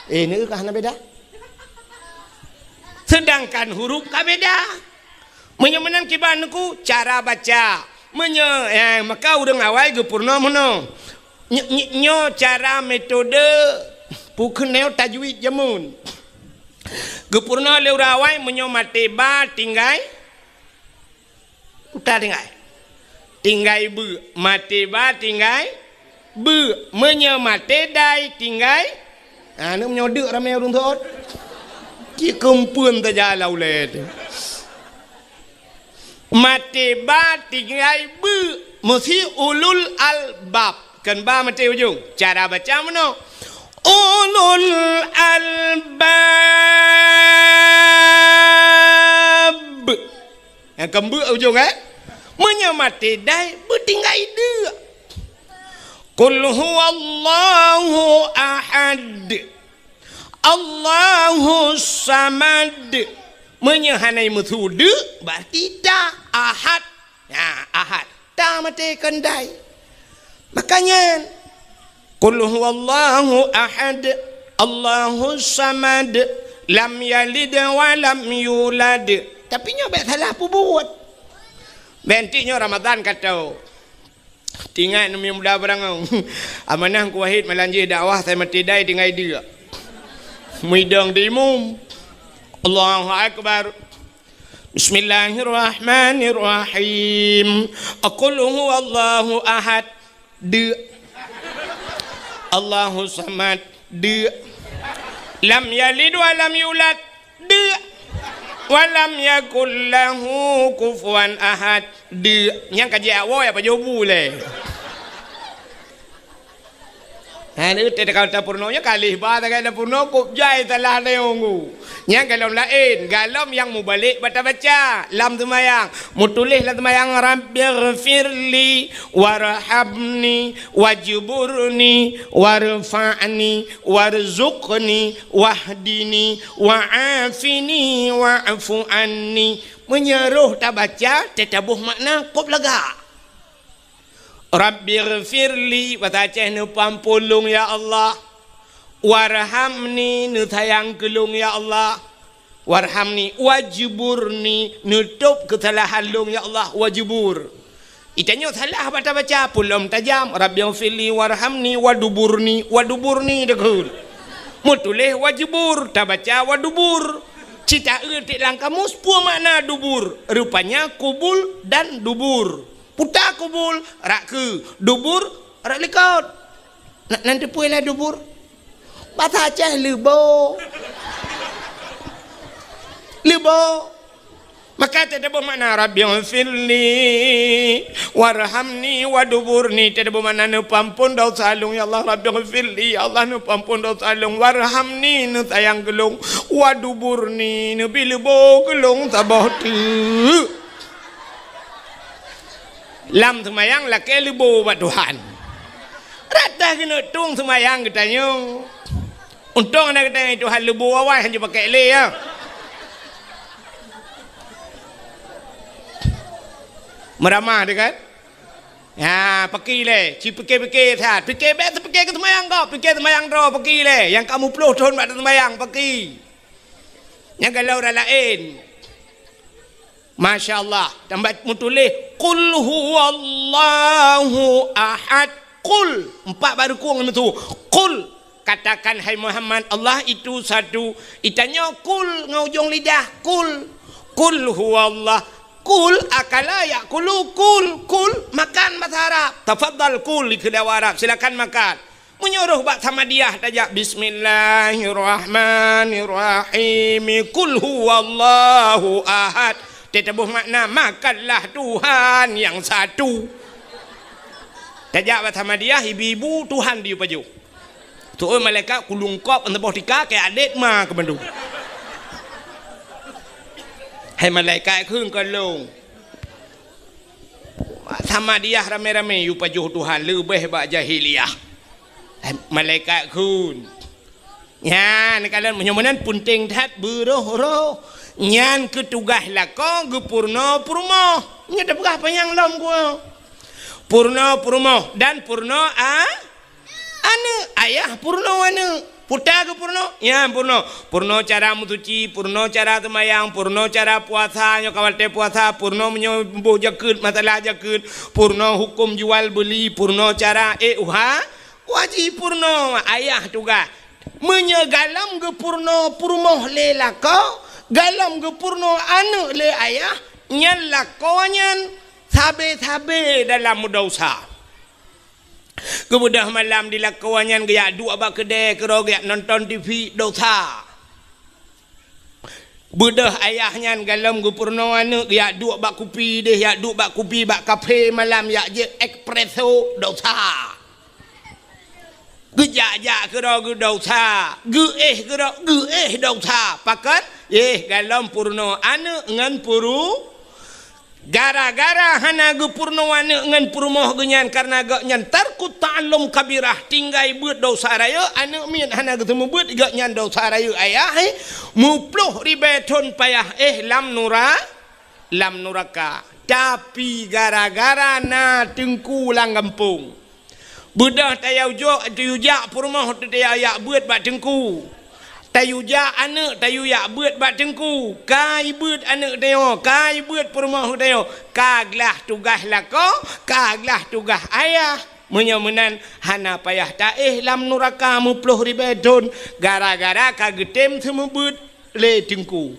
Eh, neueu ka hana beda. Seudangkan huruf ka beda. Meunyoe meunan kiban neuku cara baca. Meunyoe, eh, maka ureueng awai geupeurunoe meunoe. Ny-, ny-, nyoe cara metode peukeunong tajwid jameun. Geupeurunoe lé ureueng awai meunyoe maté ba tinggai Uta tinggai. Tinggai beu. Maté ba tinggai beu. Meunyoe maté dai tinggai. Ha, ni meunyoe deuk ramé ureueng thot. Cit keumpeuen tajak lam ulèe teuh. Maté ba tinggai beu. Meusi ulul albab. Kon ba maté ujong. Cara baca meunoe. Ulul albab. Nyang keumbeuek ujong, eh? Meunyoe maté dai, beutinggai deuk. Qul huwallahu ahad. Allahus samad. Meunyoe hana meusu deuk, berarti ta ahad. Nah, ahad. Ta maté kon dai. Makanya, Qul huwallahu ahad, Allahus samad, lam yalid wa lam yulad. Tapi nyoe bèk salah peubuet. Bèk enteuk nyoe Ramadhan ka tho. Tingat neumi muda beurangau. Amanah Teungku Wahid malam jih dakwah, sai maté dai tinggai deuk. Muidong di imum. Allahu Akbar. Bismillahirrahmanirrahim. Qul huwallahu ahad. Deuk. Allahus samad. Deuk. Lam yalid wa lam yulad. Deuk. Wa lam yakul lahu kufuwan ahad. Deuk. Nyang ka jiak woe apa jobu lé. Ha, ni teuka tapeurunoe nyoe, kalih ba tagai tapeurunoe, kop jai salah neue. Nyan golom laén, golom nyang mubalek bak tabaca lam seumayang. Mutuléh lam seumayang, "Rabbighfirli warhamni wajburni warfa'ni warzuqni wahdini wa'afini wa'fu anni." Meunyoe roh tabaca, teutabôh makna kop lagak. "Rabbighfirli," bahasa Aceh, "Neupeuampôn lôn, ya Allah. Warhamni," neusayang keu lôn, ya Allah. "Warhamni," "Wajburni," "Neutôb keusalahan lôn, ya Allah." Wajbur. Itanyoe salah bak tabaca, peue lom tajam, "Rabbighfirli warhamni waduburni," waduburni takheun. Meutuléh wajbur, tabaca wadubur. Cit taeu tiek lam kamus, peue makna dubur? Rupanya kubul dan dubur. Peue ta kubul, rot keue, dubur, rot likot. Na, na teupeue lah dubur? Bahasa Aceh leubo. Leubo. Maka teutabôh makna, "Rabbighfirli warhamni waduburni." Teutabôh makna, "Neupeuampôn desya lôn, ya Allah." "Rabbighfirli," ya Allah, "neupeuampôn desya lôn." "Warhamni," neusayang keu lôn. "Waduburni," neubi leubo keu lôn saboh teuk. Lam seumayang lakée leubo bak Tuhan. Rata keuneuk tueng seumayang geutanyoe. Untông na geutanyoe Tuhan leubo awai hana jipakék lé, ya. Meuramah teuh kan? Ya, paki lé, ci pike-pike that. Pike bék teupike keu seumayang gob, pike seumayang droe paki lé. Nyang ka muplôh thon bak teuseumayang paki. Nyang galak ureuëng laén. Masya Allah, tambah meutuléh, "Qul huwallahu ahad." Qul, empat baru kong itu. "Qul," katakan, hai Muhammad, "Allah itu satu." Itanyoe qul ngon ujong lidah, qul. "Qul huwallah." Qul akala ya'kulu, qul, qul, makan bahasa Arab. Tafadhal kul, dikheun Arab, silakan makan. Meunyoe roh bak Samadiyah tajak, "Bismillahirrahmanirrahim. Qul huwallahu ahad." Teutabôh makna, "Makanlah Tuhan yang satu." Tajak bak Samadiyah, ibu-ibu, Tuhan diyue pajoh. Tu'oh malaikat kulungkop, saboh tika, keu adét ma keu bandum. Hai malaikat kheun keu lôn. Samadiyah ramé-ramé yue pajoh Tuhan leubeh bak jahiliyah. Eh, malaikat kheun. Nyan, kalon meunyoe meunan peunteng that beuroh-roh. Nyan keu tugaih lakoe geupeurunoe peurumoh. Nyoe tapeugah panyang lom geuh. Peurunoe peurumoh dan peurunoe a-, Aneuëk, ayah peurunoe aneuëk. Peue ta geupeurunoe? Nyan peurunoe. Peurunoe cara meusuci, peurunoe cara seumayang, peurunoe cara puasa, nyoe ka watée puasa, peurunoe meunyoe boh jakeuet, masalah jakeuet, peurunoe huköm jual beuli, peurunoe cara ék uha, wajéb peurunoe ayah tugaih. Meunyoe golom geupeurunoe peurumoh lé lakoe, golom geupeurunoe aneuëk lé ayah, nyan lakoe nyan sabe-sabe dalam meudesya. Geubeudôh malam di lakoe nyan geujak duek bak keudè keudroe geujak nonton T V, desya. Beudôh ayah nyan golom geupeurunoe aneuëk geujak duek bak kupi deh, jak duek bak kupi bak kafe malam jak jép espresso, desya. Geujak-jak keudroe geu desya, geuéh keudroe geuéh desya. Pakon? Éh, golom peurunoe aneuëk ngon peuru-, Gara-gara hana geupeurunoe aneuëk ngon peurumoh geuh nyan, kareuna gobnyan tarkut ta'allum kabirah, tinggai beuet desya rayeuk, aneuëk miet hana geuseumeubeuet, gobnyan desya rayeuk ayah, eh, muplôh ribée thon payah éh lam nura-, lam nuraka. Tapi gara-gara na teungku lam gampông, Beudôh tayue jok, tayue jak peurumoh, tayue jak beuet bak teungku. Tayue jak aneuëk, tayue jak beuet bak teungku. Ka ibeuet aneuëk tanyoe, ka ibeuet peurumoh tanyoe. Ka glah tugaih lakoe, ka glah tugaih ayah. Meunyoe meunan, hana payah taéh lam nuraka muplôh ribée thon, gara-gara ka geutem seumeubeuet lé teungku.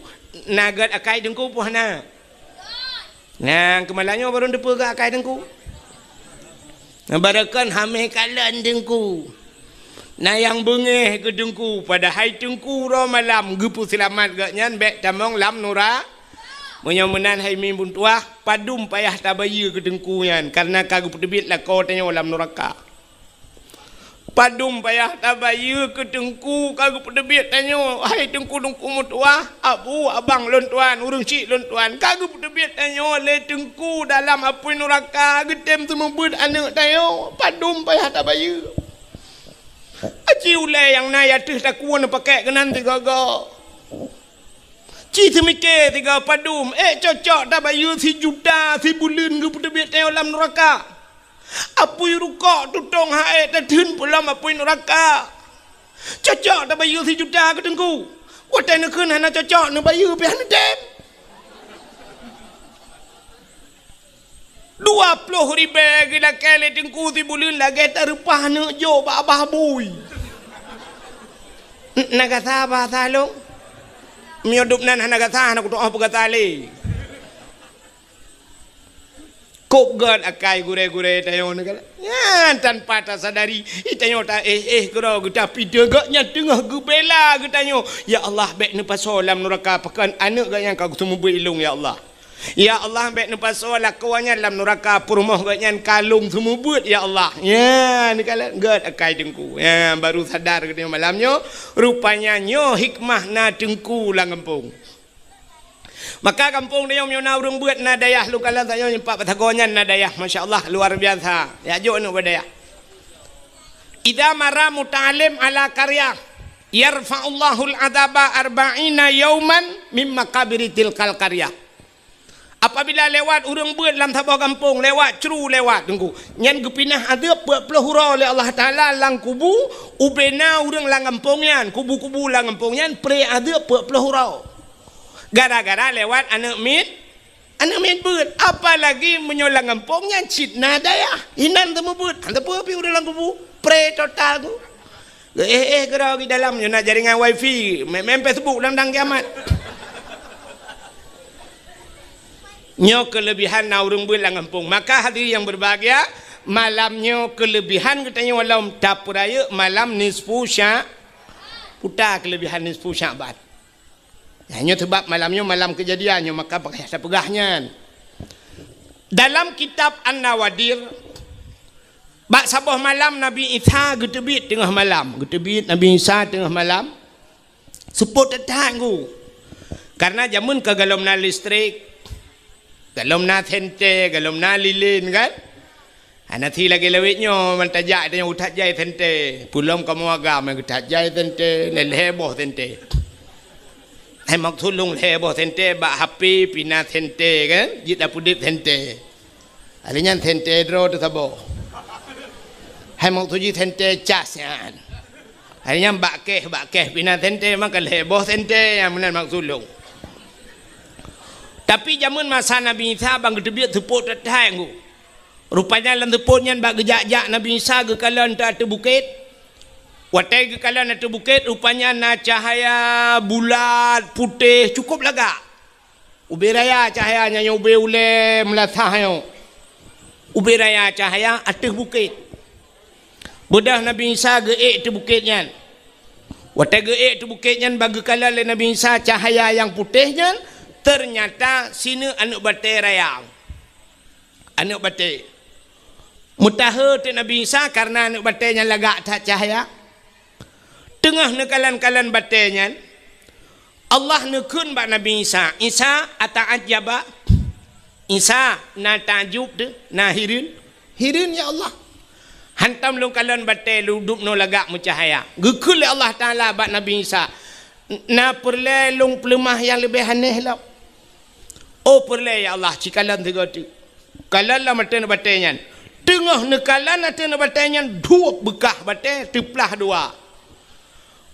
Na gét akai teungku peue hana? Nyang keumalanyoe barô teupeue keu akai teungku. Barô kon hamé kalon teungku. Na nyang beungéh keu teungku, padahai teungku uroe malam geupeuseulamat gobnyan bék tamong lam nura-. Meunyoe meunan hai mimpun tuah, padum payah tabayeue keu teungku nyan, kareuna ka geupeuteubiet lakoe tanyoe lam nuraka. Padum payah tabayeue keu teungku ka geupeuteubiet tanyoe, hai teungku-teungku meutuwah, abu, abang lôn tuan, ureuëng chik lôn tuan, ka geupeuteubiet tanyoe lé teungku dalam apui nuraka, geutem seumeubeuet aneuëk tanyoe, padum payah tabayeue. Aci ulée nyang na ateueh takue neupakék keunan sigoe-goe. Ci seumiké sigoe padum, ék cocok tabayeue sijuta sibuleuen geupeuteubiet tanyoe lam nuraka. Apui rukok tutong hai tatheun pulam apui nuraka. Cocok tabayeue sijuta keu teungku. Watée neukheun hana cocok neubayeue pih hana tem. Dua ploh ribée geulakée lé teungku sibuleuen lagée tareupah neuk jok bak abah bui. Na gata bahasa lôn? Meunyoe dub nan hana gata, hana kutuoh peugata lé. Kôb gét akai gurée-gurée tanyoe nyan. Nyan tanpa tasadari, i tanyoe ta éh-éh keudroe geuta pideuh gét nyan teungoh geubela geutanyoe. Ya Allah, bék neupasoe lam nuraka pakon aneuëk gét nyan ka geuseumeubeuet ilong, ya Allah. Ya Allah, bék neupasoe lakoe nyan lam nuraka peurumoh gét nyan ka lôn seumeubeuet, ya Allah. Nyan neukalon gét akai teungku. Nyan baru sadar geutanyoe malam nyoe, rupanya nyoe hikmah na teungku lam gampông. Maka gampông tanyoe meunyoe na ureuëng beuet na dayah lôn kalon tanyoe nyoe pat Batagong nyan na dayah, masya Allah, luar biasa. Ya jok aneuk bak dayah. Idza marra muta'allim ala qaryah, yarfa'ullahul adzaba arba'ina yauman mim maqabiri tilkal qaryah. Apabila lewat ureuëng beuet lam saboh gampông, lewat cru lewat teungku, nyan geupinah adeueb peuet ploh uroe lé Allah Taala lam kubu, ubena ureuëng lam gampông nyan, kubu-kubu lam gampông nyan pre adeueb peuet ploh uroe. Gara-gara lewat aneuëk miet, aneuëk miet beuet. Apalagi meunyoe lam gampông nyan cit na dayah, inan teumeubeut, hana peue pih ureuëng lam kubu, pre total tu. Geuéh-éh keudroe di dalam, nyoe na jaringan wifi, main-main Facebook dang-dang kiamat. Nyoe keulebihan na ureuëng beuet lam gampông. Maka hadirin yang berbahagia, malam nyoe keulebihan geutanyoe lom tapeurayeuk malam nisfu Sya-, puta keulebihan nisfu Sya'ban. Nyan nyoe sabab malam nyoe malam keujadian nyoe, maka payah tapeugah nyan. Dalam kitab An-Nawadir, bak saboh malam Nabi Isa geuteubiet teungoh malam. Geuteubiet Nabi Isa teungoh malam. Seupôt that-that ngu. Karena jameun ka golom na listrik, golom na senter, golom na lilin kan. Hana si lagée lawét nyoe, man tajak tanyoe geutat jai senter. Peulom kamoe agam geutat jai senter, lhée boh senter. Hai maksud lôn lhée boh senter bak H P pih na senter kan, jeuet tapeudeuet senter. Hari nyan senter droe teuh saboh. Hai maksud jih senter cas nyan. Hari nyan bak keh, bak keh pih na senter, maka lhée boh senter nyang meunan maksud lôn. Tapi jameun masa Nabi Isa ban geuteubiet seupôt that-that ngu. Rupanya lam seupôt nyan bak geujak-jak Nabi Isa geukalon ateueh bukét. Watée geukalon ateueh bukét, rupanya na cahya bulat putéh cukôp lagak. Ubé raya cahya nyan, ubé ulée meulasah nyoe. Ubé raya cahya ateueh bukét. Beudôh Nabi Isa geuék ateueh bukét nyan. Watée geuék ateueh bukét nyan, ban geukalon lé Nabi Isa cahya nyang putéh nyan, teunyata sineuk aneuëk batée raya. Aneuëk batée. Meutahe teuk Nabi Isa kareuna aneuëk batée nyan lagak that cahya. Teungoh neukalon-kalon batée nyan, Allah neukheun bak Nabi Isa, "Isa, ata'ajjaba?" Isa, na takjub teuh, na hireuen? Hireuen, ya Allah. Hantom lôn kalon batée lôn dubnoe lagak meucahya. Geukheun lé Allah Taala bak Nabi Isa, "Na peureulée lôn peuleumah nyang leubeh aneh lom?" Oh peureulée ya Allah, cikalon sigoe teuk. Kalon lam ateueh batée nyan. Teungoh neukalon ateueh batée nyan, duek beukah batée teuplah dua.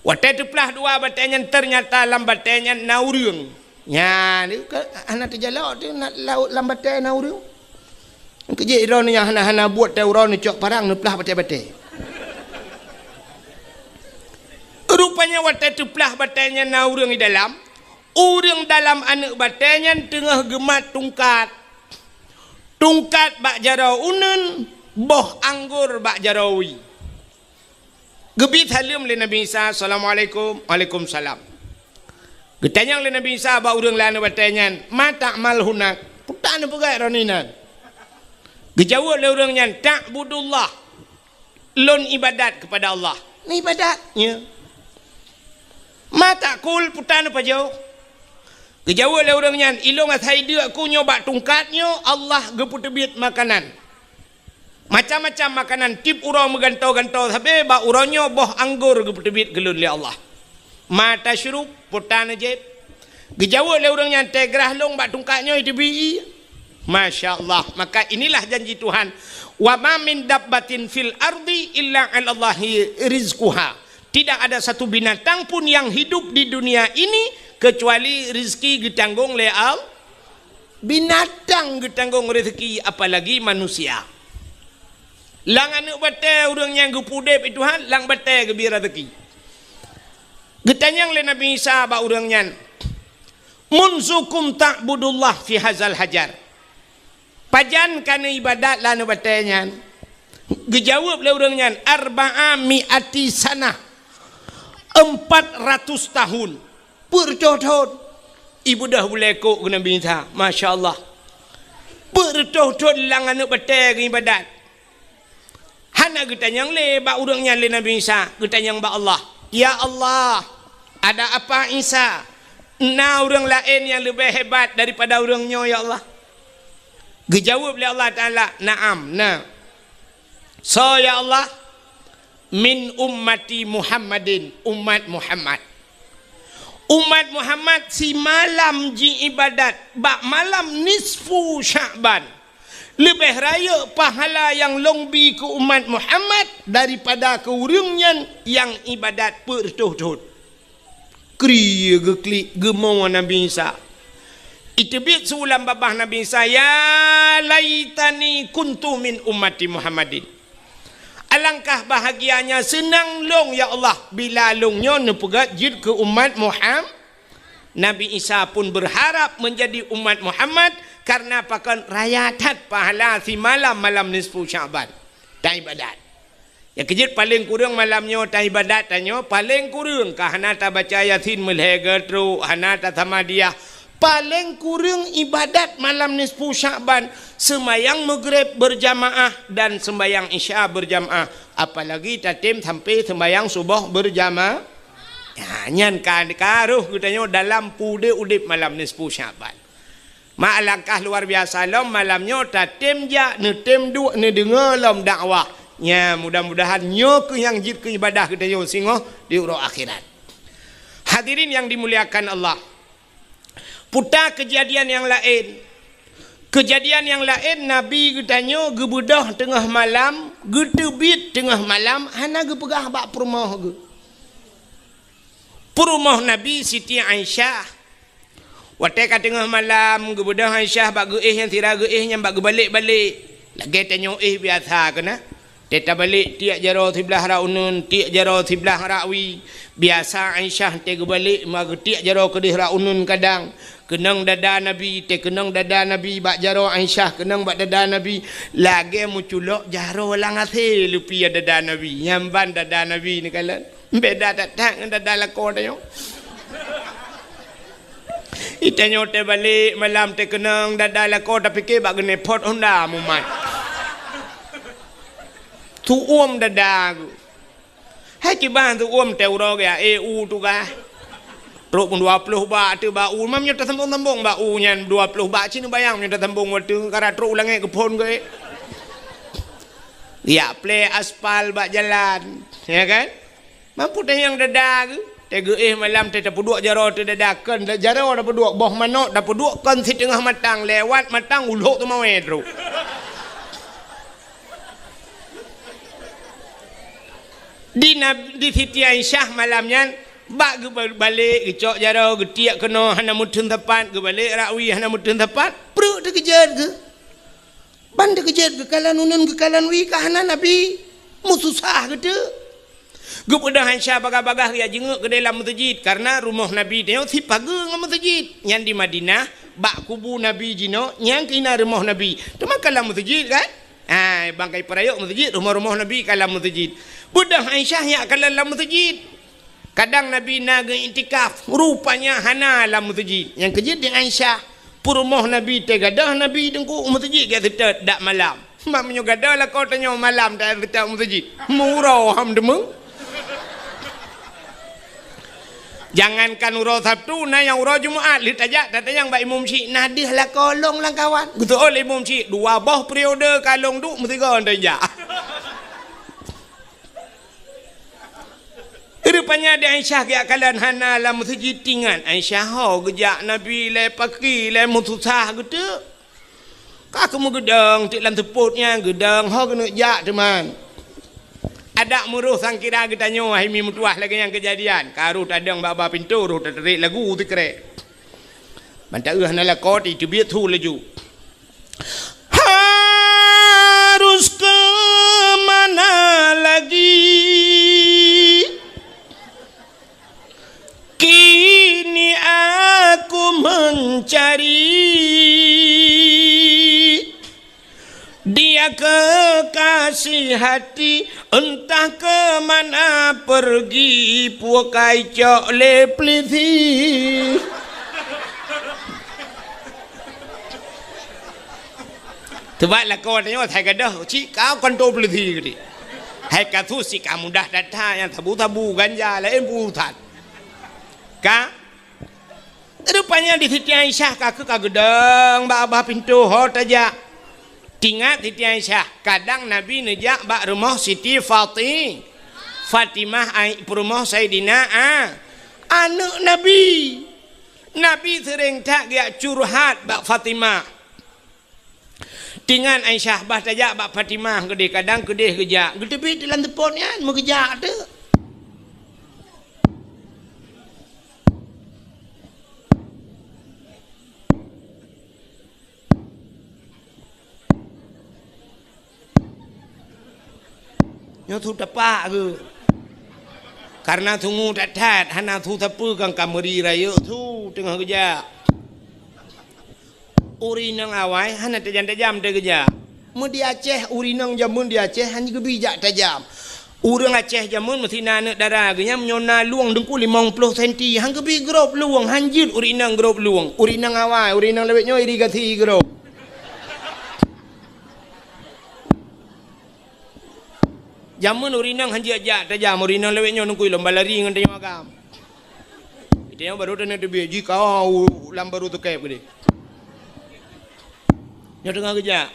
Watée teuplah dua batée nyan, teunyata lam batée nyan na ureuëng. Nyan, ka hana teujalok teuh na, lam batée na ureuëng. Keujeuet droeneuh nyang hana-hana buet teuh uroe neucok parang neuplah batée-batée. Rupanya watée teuplah batée nyan na ureuëng di dalam, ureuëng dalam aneuëk batée nyan teungoh geumat tungkat. Tungkat bak jaroe uneuen, boh anggor bak jaroe wie. Geubi saleuem lé Nabi Isa, "Assalamualaikum." "Waalaikumsalam." Geutanyong lé Nabi Isa bak ureuëng lam aneuëk batée nyan, "Ma ta'mal hunak?" Peue tan neupeugah droeneuh inan? Geujaweueb lé ureuëng nyan, "Ta'budullah." lôn ibadat keupada Allah. Neuibadat, ya. Ma taqul, peue ta neupajoh? Geujaweueb lé ureuëng nyan, "Ilôn asai deuk ku nyoe bak tungkat nyoe, Allah geupeuteubiet makanan. Macam-macam makanan, tieb uroe meugantoe-gantoe sabe, bak uroe nyoe boh anggor geupeuteubiet keu lôn lé Allah. Ma tasyrub, peue ta neujieb?" Geujaweueb lé ureuëng nyan, "Teugrah lôn bak tungkat nyoe iteubiet." Masya Allah. Maka inilah janji Tuhan, "Wa ma min dabbatin fil ardi illa 'alallahi rizquha." Tidak ada satu binatang pun yang hidup di dunia ini kecuali rezeki geutanggong lé Allah. Binatang geutanggong rezeki, apalagi manusia. Lam aneuëk batée ureuëng nyang geupeuudeb lé Tuhan, lam batée geubri rezeki. Geutanyong lé Nabi Isa bak ureuëng nyan, "Munzukum ta'budullah fi hazal hajar?" Pajan ka neuibadat lam aneuëk batée nyan? Geujaweueb lé ureuëng nyan, "Arba'a mi'ati sanah." Empat ratus tahun. Peuet reutôh thon. Ibeudôh bulée kok keu Nabi Isa. Masya Allah. Peuet reutôh thon lam aneuëk batée geuibadat. Hana geutanyong lé bak ureuëng nyan lé Nabi Isa, geutanyong bak Allah. "Ya Allah, ada apa Isa? Na ureuëng laén nyang leubeh hebat daripada ureuëng nyoe, ya Allah?" Geujaweueb lé Allah Taala, "Na'am, na." "Soe, ya Allah?" "Min ummati Muhammadin, umat Muhammad. Umat Muhammad simalam jiibadat bak malam nisfu Sya'ban. Leubeh rayeuk pahala nyang lôn bi keu umat Muhammad daripada keu ureuëng nyan nyang ibadat peuet reutôh thon." Kri geuklik geumo Nabi Isa. Iteubiet su lam babah Nabi Isa, "Ya laitani kuntu min ummati Muhammadin." Alangkah bahagianya seunang lôn, ya Allah, bila lôn nyoe neupeugét jeuet keu umat Muham-, Nabi Isa pun berharap menjadi umat Muhammad, karena pakon raya that pahala simalam malam nisfu Sya'ban. Taibadat. Ya keujeuet paleng kureueng malam nyoe taibadat tanyoe, paleng kureueng ka hana tabaca Yasin meulhèe geutrok, hana tasamadiyah. Paleng kureueng ibadat malam nisfu Sya'ban, seumayang Maghrib berjamaah dan sembahyang Isya berjamaah, apalagi tatem sampai sembahyang suboh berjama-, ya, nyan ka, ka roh geutanyoe dalam peudeh udeb malam nisfu Sya'ban. Ma alangkah luar biasa lom malam nyoe tatem jak, neutem duek, neudeungoe lom dakwah. Nya, mudah-mudahan nyoe keuh nyang jeuet keu ibadah geutanyoe singoh di uroe akhirat. Hadirin yang dimuliakan Allah, Puta keujadian nyang laén. Keujadian nyang laén, Nabi geutanyoe geubeudôh teungoh malam, geuteubiet teungoh malam, hana geupeugah bak peurumoh geuh. Peurumoh Nabi Siti Aisyah. Watée ka teungoh malam, geubeudôh Aisyah bak geuéh nyang sira geuéh nyan bak geubalek-balek. Lagée tanyoe éh biasa keunan. Teuh tabalek tiek jaroe siblah rot uneuen, tiek jaroe siblah rot wie. Biasa Aisyah teuh geubalek ma geutiek jaroe keudeh rot uneuen kadang. Keunong dada Nabi, teuh keunong dada Nabi bak jaroe Aisyah, keunong bak dada Nabi. Lagée meuculok jaroe lam asée leupie dada Nabi. Nyan ban dada Nabi neukalon. Beda that-that ngon dada lakoe tanyoe. Itanyoe teuh balek malam teuh keunong dada lakoe tapike bak geuneupot honda mumat. Tuom dada geuh. Hai kiban tuom teuh uroe geuh, eh, u tugaih. Trok pun dua ploh bak teuh bak u, mam nyoe tasambong-sambong bak u nyan dua ploh bak, ci neubayang nyoe tasambong watée kara trok u langét geuphon geuh. Ya, plé aspal bak jalan, ya kan? Mampu tanyong dada geuh, teuh geuéh malam teuh tapeuduek jaroe teuh dada kon, jaroe tapeuduek boh manok, tapeuduek kon siteungoh matang, lewat matang ulok teumawé trok. Di Nab-, di Siti Aisyah malam nyan, bak geubalek, geucok jaroe, geutiek keunoe hana meuteun sapat, geubalek rot wie hana meuteun sapat, pruet teukeujot geuh. Ban teukeujot geukalon uneuen geukalon wie ka hana Nabi, meususah geuteuk. Geubeudôh Aisyah bagah-bagah geujak jingeuk keudeh lam meuseujid, kareuna rumoh Nabi nyoe sipageue ngon meuseujid. Nyan di Madinah, bak kubu Nabi jinoe, nyan keuh na rumoh Nabi. Teuma ka lam meuseujid kan? Hai, ban ka ipeurayeuk meuseujid, rumoh-rumoh Nabi ka lam meuseujid. Beudôh Aisyah jak kalon lam meuseujid. Kadang Nabi na geuiktikaf, rupanya hana lam meuseujid. Nyang keujeuet di Aisyah, peurumoh Nabi teuh gadôh Nabi teungku u meuseujid geuseutôt dak malam. Mak meunyoe gadoh lakoe tanyoe malam ta-, ta-, meuseujid. Meuuroe ham deungoe. Jangankan uroe Sabtu, na nyang uroe Jumat, lheueh tajak tatanyong bak imum syik, na deuh lakoe lôn lam kawan. Geuseuôt lé imum syik, dua boh periode ka lôn duek meusigoe tajak. Rupanya di Aisyah geujak kalon hana lam meuseujid, tingat Aisyah ho geujak Nabi lé paki lé meususah geuteuk. Ka keumeugeudeung teuk lam seupôt nyan, geudeung ho keuneuk jak teuma. Adak meuroh sangkira geutanyoe hai mi meutuwah lagée nyang keujadian. Ka roh tadong bak-bak pintoe, roh tatarek lagu sikrek. Ban taeu hana lakoe, teubiet su laju. Harus ke mana lagi? Kini aku mencari dia kekasih hati, entah ke mana pergi, pukai cok lé pelisi. Teubat lakoe tanyoe, hai gadoh cit ka kantô peulisi geuti. Hai kasus cit ka mudah that-that, nyang sabu-sabu ganja laén peue that. Ka? Rupanya di Siti Aisyah ka keuh ka geudeung bak babah pintoe ho tajak. Tingat Siti Aisyah, kadang Nabi neujak bak rumoh Siti Fati-, Fatimah ai-, peurumoh Saidina A-, aneuëk Nabi. Nabi seuréng that geujak curhat bak Fatimah. Tingat Aisyah, bah tajak bak Fatimah keudeh, kadang keudeh geujak. Geuteubiet lam seupôt nyan, meugeujak teuk. Nyoe su tapak geuh. Karena sungue that-that, hana su sapeue kan ka meuri rayeuk su teungoh geujak. Ureuëng inong awai hana tajam-tajam teuh geujak. Meu di Aceh, ureuëng inong jameun di Aceh hana geubi jak tajam. Ureuëng Aceh jameun meusi na aneuëk dara geuh nyan, meunyoe na lueng teungku limong ploh senti, han geubi grob lueng, han jeuet ureuëng inong grob lueng. Ureuëng inong awai, ureuëng inong lawét nyoe irigasi grob. Jameun ureuëng inong han jeuet jak tajam, ureuëng inong lawét nyoe teungku lom balari ngon tanyoe agam. Tanyoe barô taneuk teubiet jih ka lam barô teukép keudeh. Nyoe teungoh geujak.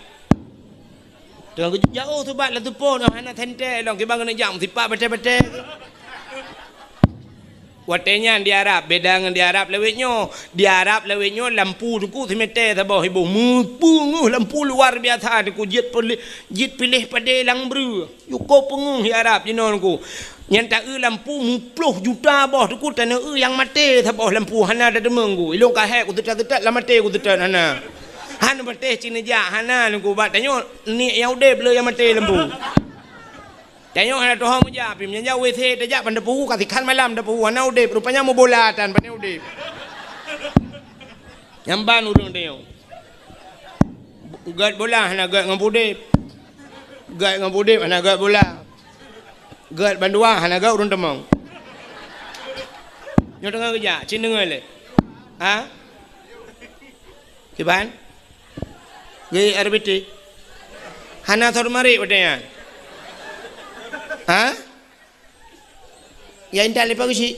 Teungoh geujak, oh, teubat lam seupôt, oh, hana sentée lom, kiban keuneuk jak meusipak batée-batée. Watée nyan di Arab, beda ngon di Arab lawét nyoe. Di Arab lawét nyoe lampu teungku simete saboh iboh. Meupeungeuh lampu luar biasa teungku, jeuet piléh, jeuet piléh padé lam breueh. Yue ko peungeuh di Arab jinoe teungku. Nyan taeu lampu muploh juta boh teungku, taneuk eu nyang maté saboh lampu hana tateumé teungku. Ilôn ka hék kuseutôt-seutôt lam maté kuseutôt hana. Hana maté cit neujak hana teungku, bak tanyoe niet nyang udeb le nyang maté lampu. Tanyoe hana tuho meujak, pih meunyoe jak W C tajak ban tapeue ka sikhan malam tapeue hana udeb, rupanya meubola tan pane udeb. Nyan ban ureuëng tanyoe. Gét bola hana gét ngon udeb. Gét ngon udeb hana gét bola. Gét bandua hana gét ureuëng teumong. Nyoe teungoh geujak, cit deungoe lé. Ha? Kiban? Gét R B T. Hana sot marit watée nyan. Ha? Ya intat leupah geuchik.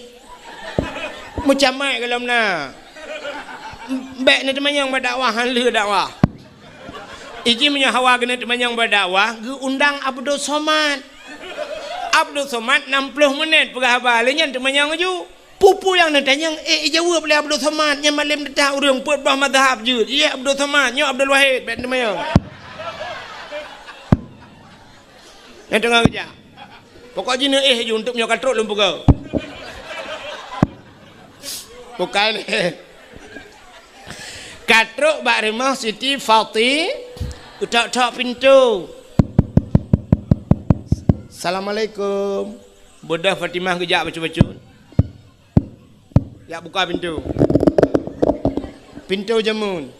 Meucamai golom na. Bék neuteumanyong bak dakwah, han lheueh dakwah. Iji meunyoe hawa keuneuk teumanyong bak dakwah, geuundang Abdul Somad. Abdul Somad nam ploh menit peugah haba, lé nyan teumanyong laju. Peue-peue nyang neutanyong, eh, ijaweueb lé Abdul Somad, nyang malem teutab ureuëng peuet boh mazhab jeuet. Ié Abdul Somad, nyoe Abdul Wahid, bék teumanyong. Nyang teungoh geujak. Pokok jih neuéh ju, untuk meunyoe ka trok lôn peugah. Bukai lé. Ka trok bak rumoh Siti Fati, utok-tok pintoe. Assalamualaikum. Beudoh Fatimah geujak bacut-bacut. Jak buka pintoe. Pintoe jameun.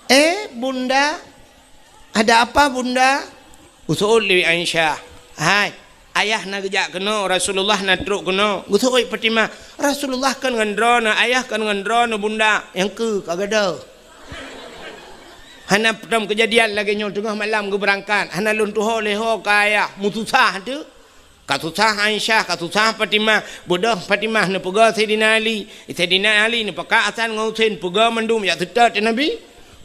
"Eh, Bunda, ada apa, Bunda?" Geuseuôt lé Aisyah. "Hai, ayah na geujak keunoe, Rasulullah na trok keunoe." Geuseuôt Fatimah, "Rasulullah kon ngon droeneuh, ayah kon ngon droeneuh, Bunda." "Nyang keu ka gadoh." Hana peutrang keujadian lagée nyoe teungoh malam geubeurangkat, hana lôn tuho lé ho keu ayah, meususah teuh. Ka susah Aisyah, ka susah Fatimah. Beudôh Fatimah neupeugah Saidina Ali. Saidina Ali neupakat Hasan ngon Husein, peugah mandum jak seutôt keu Nabi.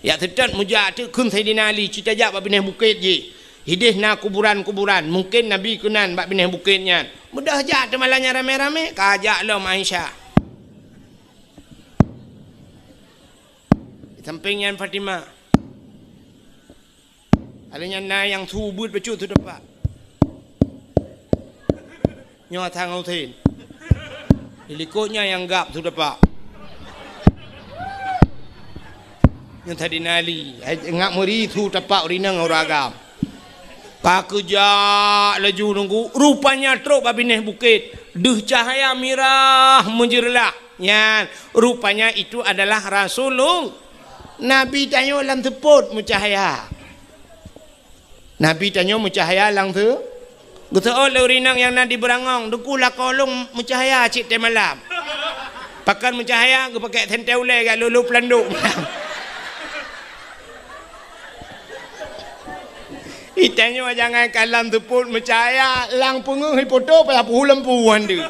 Jak seutôt meujak teuk kheun Saidina Ali, ci tajak bak binéh bukét jih. Hideh na kuburan-kuburan, mungken Nabi keunan bak binéh bukét nyan. Beudôh jak teuma lagée nyan ramé-ramé, ka jak lom Aisyah. Sampéng nyan Fatimah. Ada nyan na nyang su beuet bacut su tapak. Nyoe Hasan ngon Husein. Di likot nyan nyang gab su tapak. Nyoe Saidina Ali, hai, ngat meuri su tapak ureueng inong ureueng agam. Ka keujak laju nunggu, rupanya trok bak binéh bukét. Deuh cahya mirah meujeureulah. Nyan, rupanya itu adalah Rasulullah. Nabi tanyoe lam seupôt meucahya. Nabi tanyoe meucahya lam seu-, geuseuôt lé ureueng inong nyang na di beurangong, "Teungku, lakoe lôn meucahya cit tée malam." Pakon meucahya, geupakék sentée ulée jak lolo peulandok. Itanyoe jangankan lam seupôt meucahya, lam peungeuh ipoto payah peuhu lampu han deuh.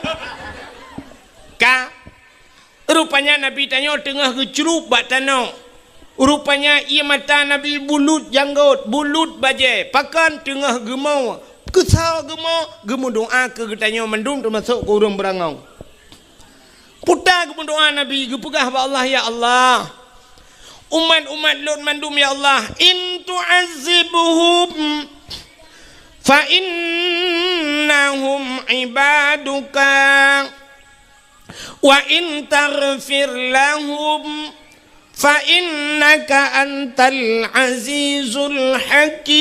Ka Rupanya Nabi tanyoe teungoh geucrueb bak tanoh. Rupanya ié mata Nabi bulut janggôt, bulut bajée, pakon teungoh geumo, keusoe geumo, geumeudoá keu geutanyoe mandum teumasok keu ureuëng beurangong. Peue ta geumeudoá Nabi, geupeugah bak Allah, "Ya Allah, umat-umat lôn mandum, ya Allah, in tu'azzibhum fa innahum ibaduka." "Wa in taghfir lahum fa innaka antal azizul hakim."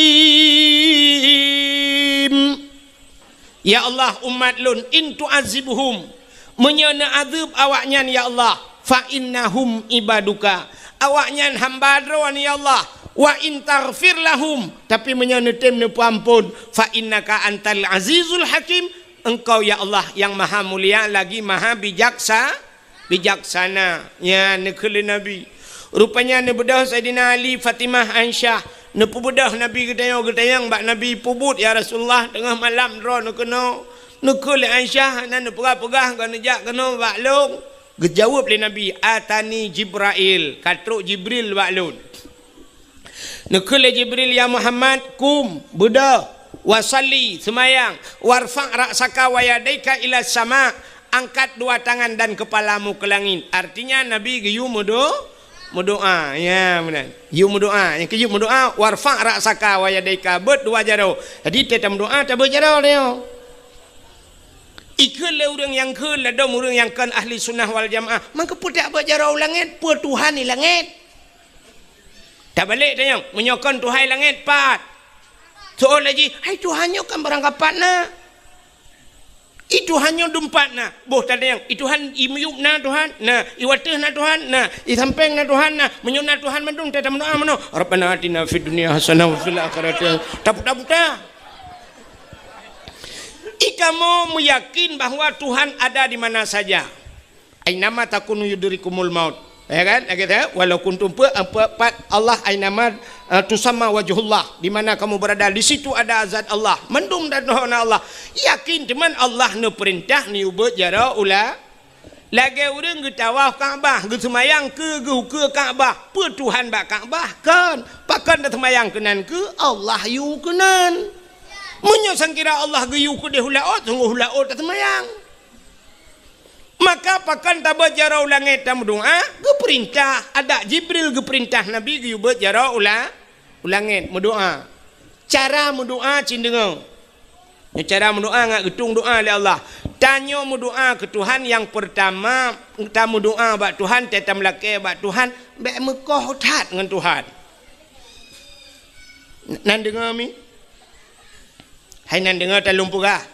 Ya Allah, umat lôn, in tu'azzibhum, meunyoe neuazeueb awaknyan, ya Allah, fa innahum ibaduka, awaknyan hamba Droe, ya Allah, wa in taghfir lahum, tapi meunyoe neutem neupeuamphon, fa innaka antal azizul hakim, Engkau, ya Allah, nyang maha mulia lagi maha bijaksa-, bijaksana. Nyan neukheun lé Nabi. Rupanya neubeudôh Saidina Ali, Fatimah, Aisyah. Neupeubeudôh Nabi geutanyoe, geutanyong bak Nabi, "Peubuet, ya Rasulullah, teungoh malam droeneuh keunoe?" Neukheun lé Aisyah, hana neupeugah-peugah, ka neujak keunoe bak lôn. Geujaweueb lé Nabi, "Atani Jibrail, ka trok Jibril bak lôn." Neukheun lé Jibril, "Ya Muhammad, kum, beudôh, wa shalli, seumayang, warfa' ra'saka wa yadaika ila sama, angkat dua tangan dan kepalamu ke langit." Artinya Nabi geuyue meudo-, meudoá. Ya, meunan. Geuyue meudoá. Nyang keu geuyue meudoá, "Warfa' ra'saka wa yadaika," beuet dua jaroe. Jadi, teuh tameudoá, tabeuet jaroe nyoe. Ikheun lé ureuëng nyang kheun ladôm ureuëng nyang kon ahli sunnah wal jamaah, "Mangkeupeue tabeuet jaroe u langét, peue Tuhan di langét?" Tabalek tanyong, meunyoe kon Tuhan langét pat? Soe laju, "Hai Tuhan nyoe kan barang kapat na. I Tuhan nyoe dum pat na." Boh tatanyong, "I Tuhan i miyueb na Tuhan?" "Na." "I wateueh na Tuhan?" "Na." "I sampéng na Tuhan?" "Na." "Meunyoe na Tuhan mandum, teuh tameudoá meunoe, 'Rabbana atina fid dunya hasanah wa fil akhirati hasanah.'" Taputa-puta. Ikamoe meuyakin bahwa Tuhan ada di mana saja. "Ainama takunu yudrikumul maut." Ya kan? Lagée tu, "Walau kuntum," pe-, pe-, pat Allah, "ainama, eh, tusamma wajhullah." Di mana kamu berada, di situ ada zat Allah. Mandum dan Allah. Yakin teuma Allah neupeurintah neubeuet jaroe u la-, lagée ureuëng geutawaf Ka'bah, geuseumayang keu geuh ukeue Ka'bah. Peue Tuhan bak Ka'bah? Kon. Pakon taseumayang keunan keu Allah yue keunan. Meunyoe sangkira Allah geuyue keudeh u laôt, sunggoh u laôt taseumayang. Maka pakon tabeuet jaroe u langét tameudoá? Geupeurintah, adak Jibril geupeurintah Nabi geuyue beuet jaroe u la-, u langét meudoá. Cara meudoá cit deungoe. Nyoe cara meudoá ngat geutueng doá lé Allah. Tanyoe meudoá keu Tuhan nyang peurtama, tameudoá bak Tuhan, teuh tameulakée bak Tuhan, bék meukoh that ngon Tuhan. Nan deungoe mi? Hai nan deungoe, ta lôn peugah.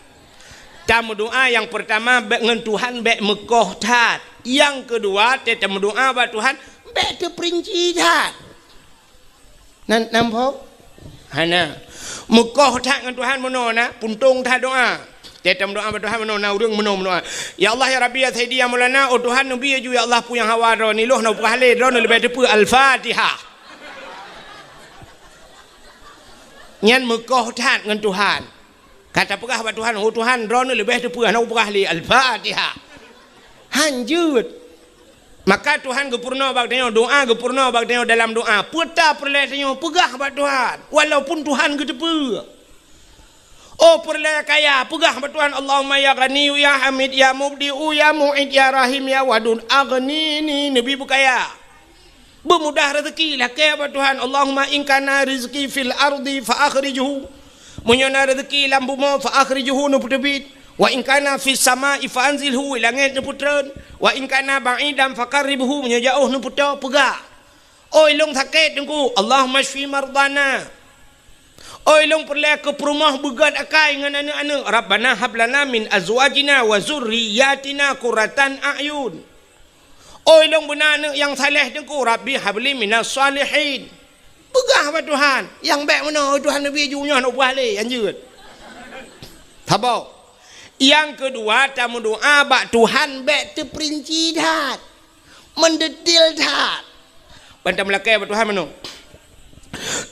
Tameudoá nyang peurtama bék ngon Tuhan bék meukoh that. Nyang keudua, teuh tameudoá bak Tuhan bék teupeurinci that. Nan, nan phom? Hana. Meukoh that ngon Tuhan meunoe na, puntông that doá. Teuh tameudoá bak Tuhan meunoe na, ureuëng meunoe meudoá. "Ya Allah, ya Rabbi, ya Sayyidi, ya Maulana, oh Tuhan, neubi laju, ya Allah, peue nyang hawa droeneuh, lôn neupeugah lé, droeneuh leubeh teupeu Al-Fatihah." Nyan meukoh that ngon Tuhan. Ka tapeugah bak Tuhan, "Oh Tuhan, droeneuh leubeh teupeue hana kupeugah lé." Al-Fatihah. Han jeuet. Maka Tuhan geupeurunoe bak tanyoe, doa geupeurunoe bak tanyoe dalam doa. Peue ta peureulée tanyoe peugah bak Tuhan, walaupun Tuhan geuteupeue. Oh peureulée kaya, peugah bak Tuhan, "Allahumma ya Ghaniyyu ya Hamid ya Mubdi'u ya Mu'id ya Rahim ya Wadud, aghnini," neubi beukaya. Beumudah rezeki, lakée bak Tuhan, "Allahumma in kana rizqi fil ardi fa akhrijhu." Meunyoe na rezeki lam bumoe, fa akhrijhu, neupeuteubiet. "Wa in kana fis sama'i fa anzilhu," langét neupeutreun. "Wa in kana ba'idan fa qarribhu," meunyoe jaoh neupeutô, peugah. Oi lôn sakét Teungku, "Allahumma syfi mardana." Oi lôn peureulée keu peurumoh beugét akai ngon aneuëk-aneuëk, "Rabbana hab lana min azwajina wa zurriyyatina qurratan a'yun." Oi lôn beuna aneuëk nyang saleh Teungku, "Rabbi habli minas shalihin." Peugah bak Tuhan, nyang bék meunoe, "Oi Tuhan, neubi ju nyoe hana ubah lé, han jeuet." Saboh. Nyang keudua, tameudoa bak Tuhan bék teuperinci that, mendetil that. Ban tameulakée bak Tuhan meunoe.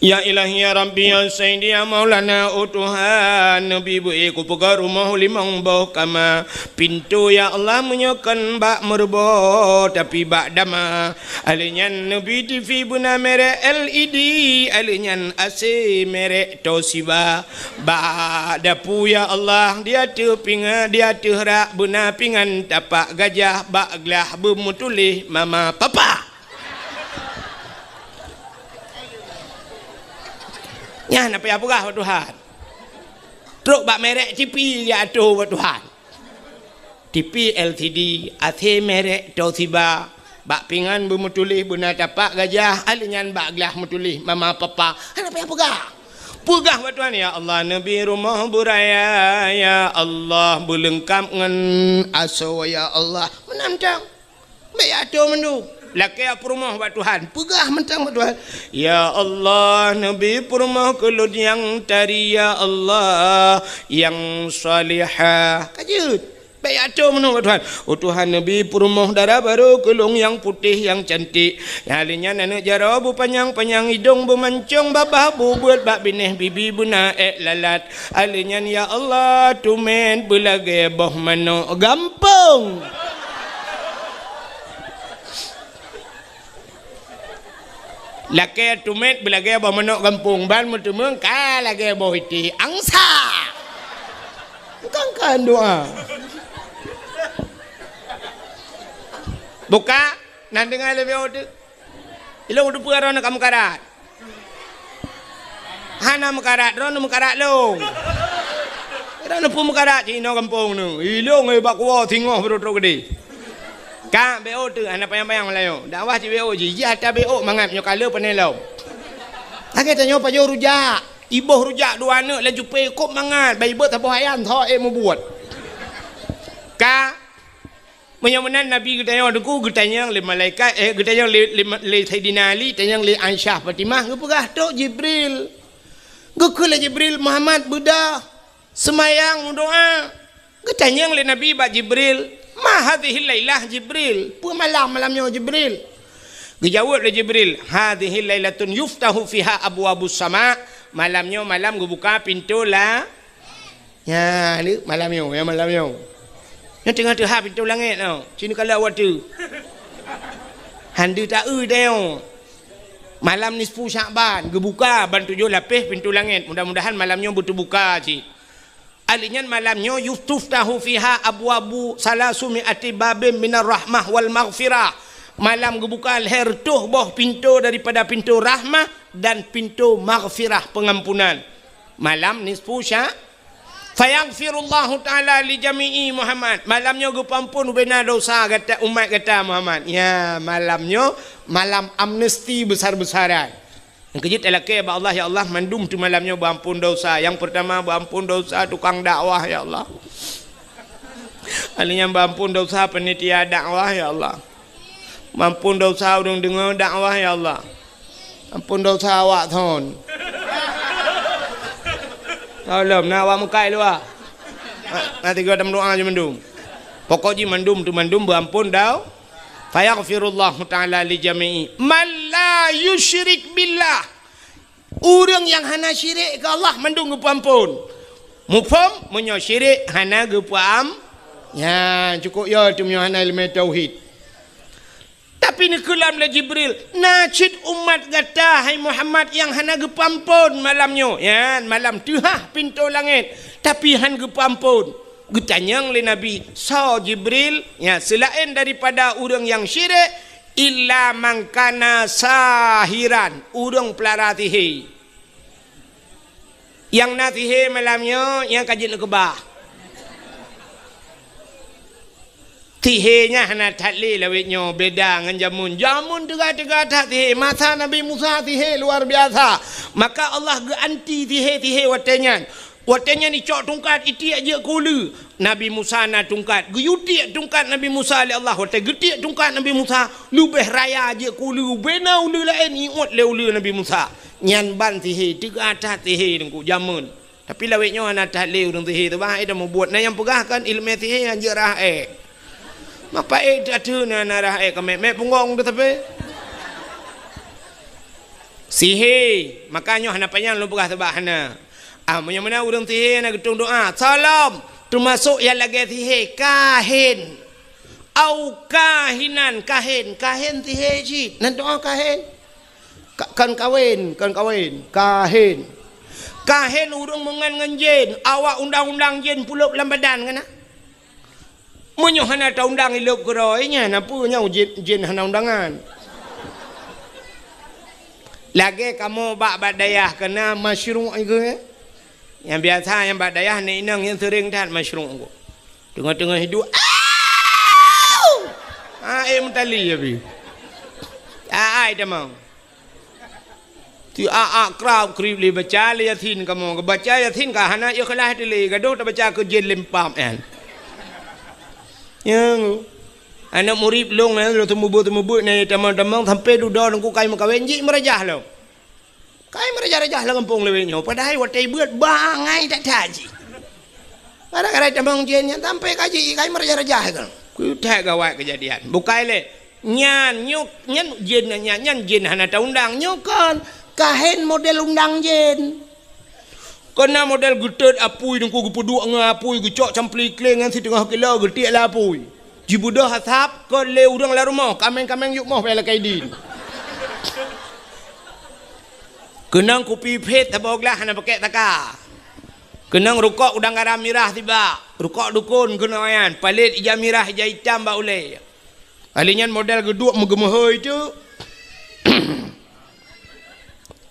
Ya Ilahi, ya Rabbi, ya Sayyidi, ya Maulana, oh Tuhan, neubi beu-ék kupeugah rumoh limong boh kama. Pintoe, ya Allah, meunyoe kon bak meureubo, tapi bak dama. Alheuh nyan neubi T V beuna merek L E D, alheuh nyan A C merek Toshiba. Bak dapu, ya Allah, di ateueh pinga-, di ateueh rak beuna pingan tapak gajah, bak glah beumeutuléh mama papa. Nyan na payah peugah bak Tuhan. Trok bak merek T V ya ateueh bak Tuhan. T V L C D, A C merek Toshiba, bak pingan beumeutuléh beuna tapak gajah, alheuh nyan bak glah meutuléh mama papa. Hana payah peugah. Peugah bak Tuhan, "Ya Allah, neubi rumoh beuraya, ya Allah, beuleungkab ngon asoe, ya Allah." Meunan tang. Bék ateueh mandum. Lakée peurumoh bak Tuhan. Peugah mantang bak Tuhan, "Ya Allah, neubi peurumoh keu lôn nyang tari, ya Allah, nyang salihah." Ka jeuet. Bék ateueh mandum bak Tuhan. Oh Tuhan, neubi peurumoh dara barô keu lôn nyang putéh, nyang cantik. Nyang lheuh nyan aneuëk jaroe beupanyang-panyang, idong beumancong, babah bubeuet, bak binéh bibi beuna ék lalat. Alheuh nyan, ya Allah, tumet beulagée boh manok gampông. Lakée tumet beulagée boh manok gampông, ban meuteumeung ka lagée boh iték angsa. Bukan kan doa. Buka, nan deungoe lé B O tu. Ilong tu peue droeneuh ka meukarat. Hana meukarat, droeneuh meukarat lôn. Droeneuh peue meukarat cit inoe gampông neuh. Ilong, eh, bak kuwoe singoh beutôi-beutôi keudeh. Ka B O tu hana panyang-panyang Meulayu. Dakwah cit B O jih, jih ata B O mangat nyoe ka le pané lom. Lagée tanyoe pajoh rujak, iboh rujak dua aneuk laju pé kop mangat, bai beuet saboh ayam tho ék mubuet. Ka Meunyoe meunan Nabi geutanyoe Teungku, geutanyong lé malaikat, eh, geutanyong lé, lé, lé Saidina Ali, tanyong lé Aisyah Fatimah, geupeugah, "Trok Jibril." Geukheun lé Jibril, "Muhammad, beudôh, seumayang, meudoá." Geutanyong lé Nabi bak Jibril, "Ma hadhihil lailah Jibril?" Peue malam, malam nyoe Jibril? Geujaweueb lé Jibril, "Hadhihil lailatun yuftahu fiha abwabus sama." Malam nyoe malam geubuka pintoe la Nyan, ni malam nyoe, ya malam nyoe. Nyoe teungoh teuhah pintoe langét nyoe. Sinoe ka lheueh watèe. Han deuh taeu tanyoe. Malam nisfu Syakban, geubuka ban tujoh lapéh pintoe langét. Mudah-mudahan malam nyoe beuteubuka cit. Ahli nyan malam nyoe, "Yustaftahu fiha abwabu salasumi ati babin minar rahmah wal maghfirah." Malam geubuka lhèe reutôh boh pintoe daripada pintoe rahmah dan pintoe maghfirah, pengampunan. Malam nisfu Sya-, "Fayaghfirullahu ta'ala li jami'i Muhammad." Malam nyoe geupeuampôn ubena dosa gata, umat gata Muhammad. Ya, malam nyoe malam amnesti besar-besaran. Nyang keujeuet talakèe bak Allah, "Ya Allah, mandum tu malam nyoe beuampôn dosa." Nyang peurtama beuampôn dosa tukang dakwah, ya Allah. Ahli nyan beuampôn dosa panitia dakwah, ya Allah. Beuampôn dosa ureueng deungö dakwah, ya Allah. Ampôn dosa awak thon. Tolong, na awak mukai luwa. Na, na tiga tam doa je mandum. Pokok jih mandum tu mandum beuampôn dau. Fayaghfirullahu ta'ala li jami'i man la yusyrik billah. Ureuëng nyang hana syirik keu Allah mandum geupeuamphon. Muphom, meunyoe syirik hana geupeuam-, nyan cukôp yo teuh meunyoe hana ileumèe tauhid. Tapi neukeulam lé Jibril, "Na cit umat gata, hai Muhammad, nyang hana geupeuamphon malam nyoe." Nyan, malam teuhah pintoe langét, tapi han geupeuamphon. Geutanyong lé Nabi, "Soe Jibril?" Nyan, seulaén daripada ureuëng nyang syirik, "Illa man kana sahiran," ureuëng peulara sihé. Nyang na sihé malam nyoe, nyang ka jeuet neukeubah. Sihé nyan hana that lé lawét nyoe, beda ngon jameun. Jameun teuga-teuga that sihé. Masa Nabi Musa sihé luar biasa. Maka Allah geuanti sihé-sihé watée nyan. Watée nyan icok tungkat, itiek jeuet keu uleue. Nabi Musa na tungkat. Geuyue tiek tungkat Nabi Musa lé Allah. Watée geutiek tungkat Nabi Musa, leubeh raya jeuet keu uleue. Bena uleue laén iôt lé uleue Nabi Musa. Nyan ban sihé, teuga that sihé teungku jameun. Tapi lawét nyoe hana that lé ureuëng sihé teuh, bah, eh, dah mubuet. Na nyang peugah kan ileumèe sihé hanjeuet rhah ék. Mapa ék that teuh na, na rhah ék ka mét-mét punggong teuh tapi. Sihé, maka nyoe hana panyang lôn peugah sabab hana. Ah, meunyoe meunan ureuëng sihé na geutueng doa, "Salam," teumasok nyang lagée sihé, kahin. Au kahinan, kahin, kahin sihé cit. Nan doa kahin. Ka-, kon kawén, kon kawén, kahin. Kahin ureuëng meungon ngon jén, awak undang-undang jén pulop lam badan kan na? Meunyoe hana taundang ilop keudroe nyan, na peue nyoe jén, jén hana undangan. Lagée kamoe bak, bak dayah keunan masyruq iku, eh? Nyang biasa nyang bak dayah nyan inong nyang seuring that masyruq iku. Teungoh-teungoh hidup, "Au!" Ah, eh, meutali ya, bi. Ah, ai tamong. Ti a-a krab krib lé baca lé Yasin kamoe. Baca Yasin ka hana ikhlas teuh lé, gadoh tabaca keu jén lempam nyan. Nyang. Aneuk murit lôn nyan, lôn teumeubuet-teumeubuet nyan tamong-tamong sampai dudoe teungku kai meukawen jih meurajah lom. Kai meurajah-rajah lam gampông lawét nyoe, padahai watée beuet bangai that-that jih. Gara-gara tamong jén nyan sampai ka jih kai meurajah-rajah kan. Keu that gawat keujadian. Bukai lé. Nyan nyoe, nyan jén nyan, nyan jén hana taundang nyoe kon. Kahen model undang jén. Keunan model geutot apui teungku geupeuduek ngon apui geucok campli kléng nyan siteungoh kilo geutiek lé apui. Jibeudôh asap kon lé ureuëng lam rumoh, kaméng-kaméng yup moh bak lakée idin. Keunong kupi phét saboh glah hana pakèk taka. Keunong rukok udang garam mirah sibak, rukok dukon keunong nyan, palét ija mirah ija itam bak ulée. Kali nyan model geuduek meugeumeuhôi teuk.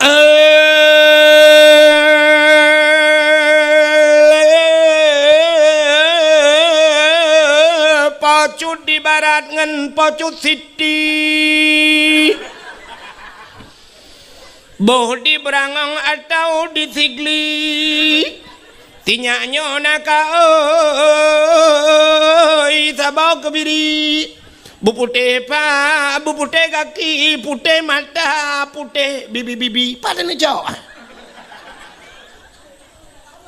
Eh, Po Cut di barat ngon Po Cut Siti. Boh di Beurangong atawa di Sigli. Sinyak nyoe na ka oi saboh keubiri. Beuputéh pa, beuputéh gaki, putéh mata, putéh bibi-bibi. Pat neujok.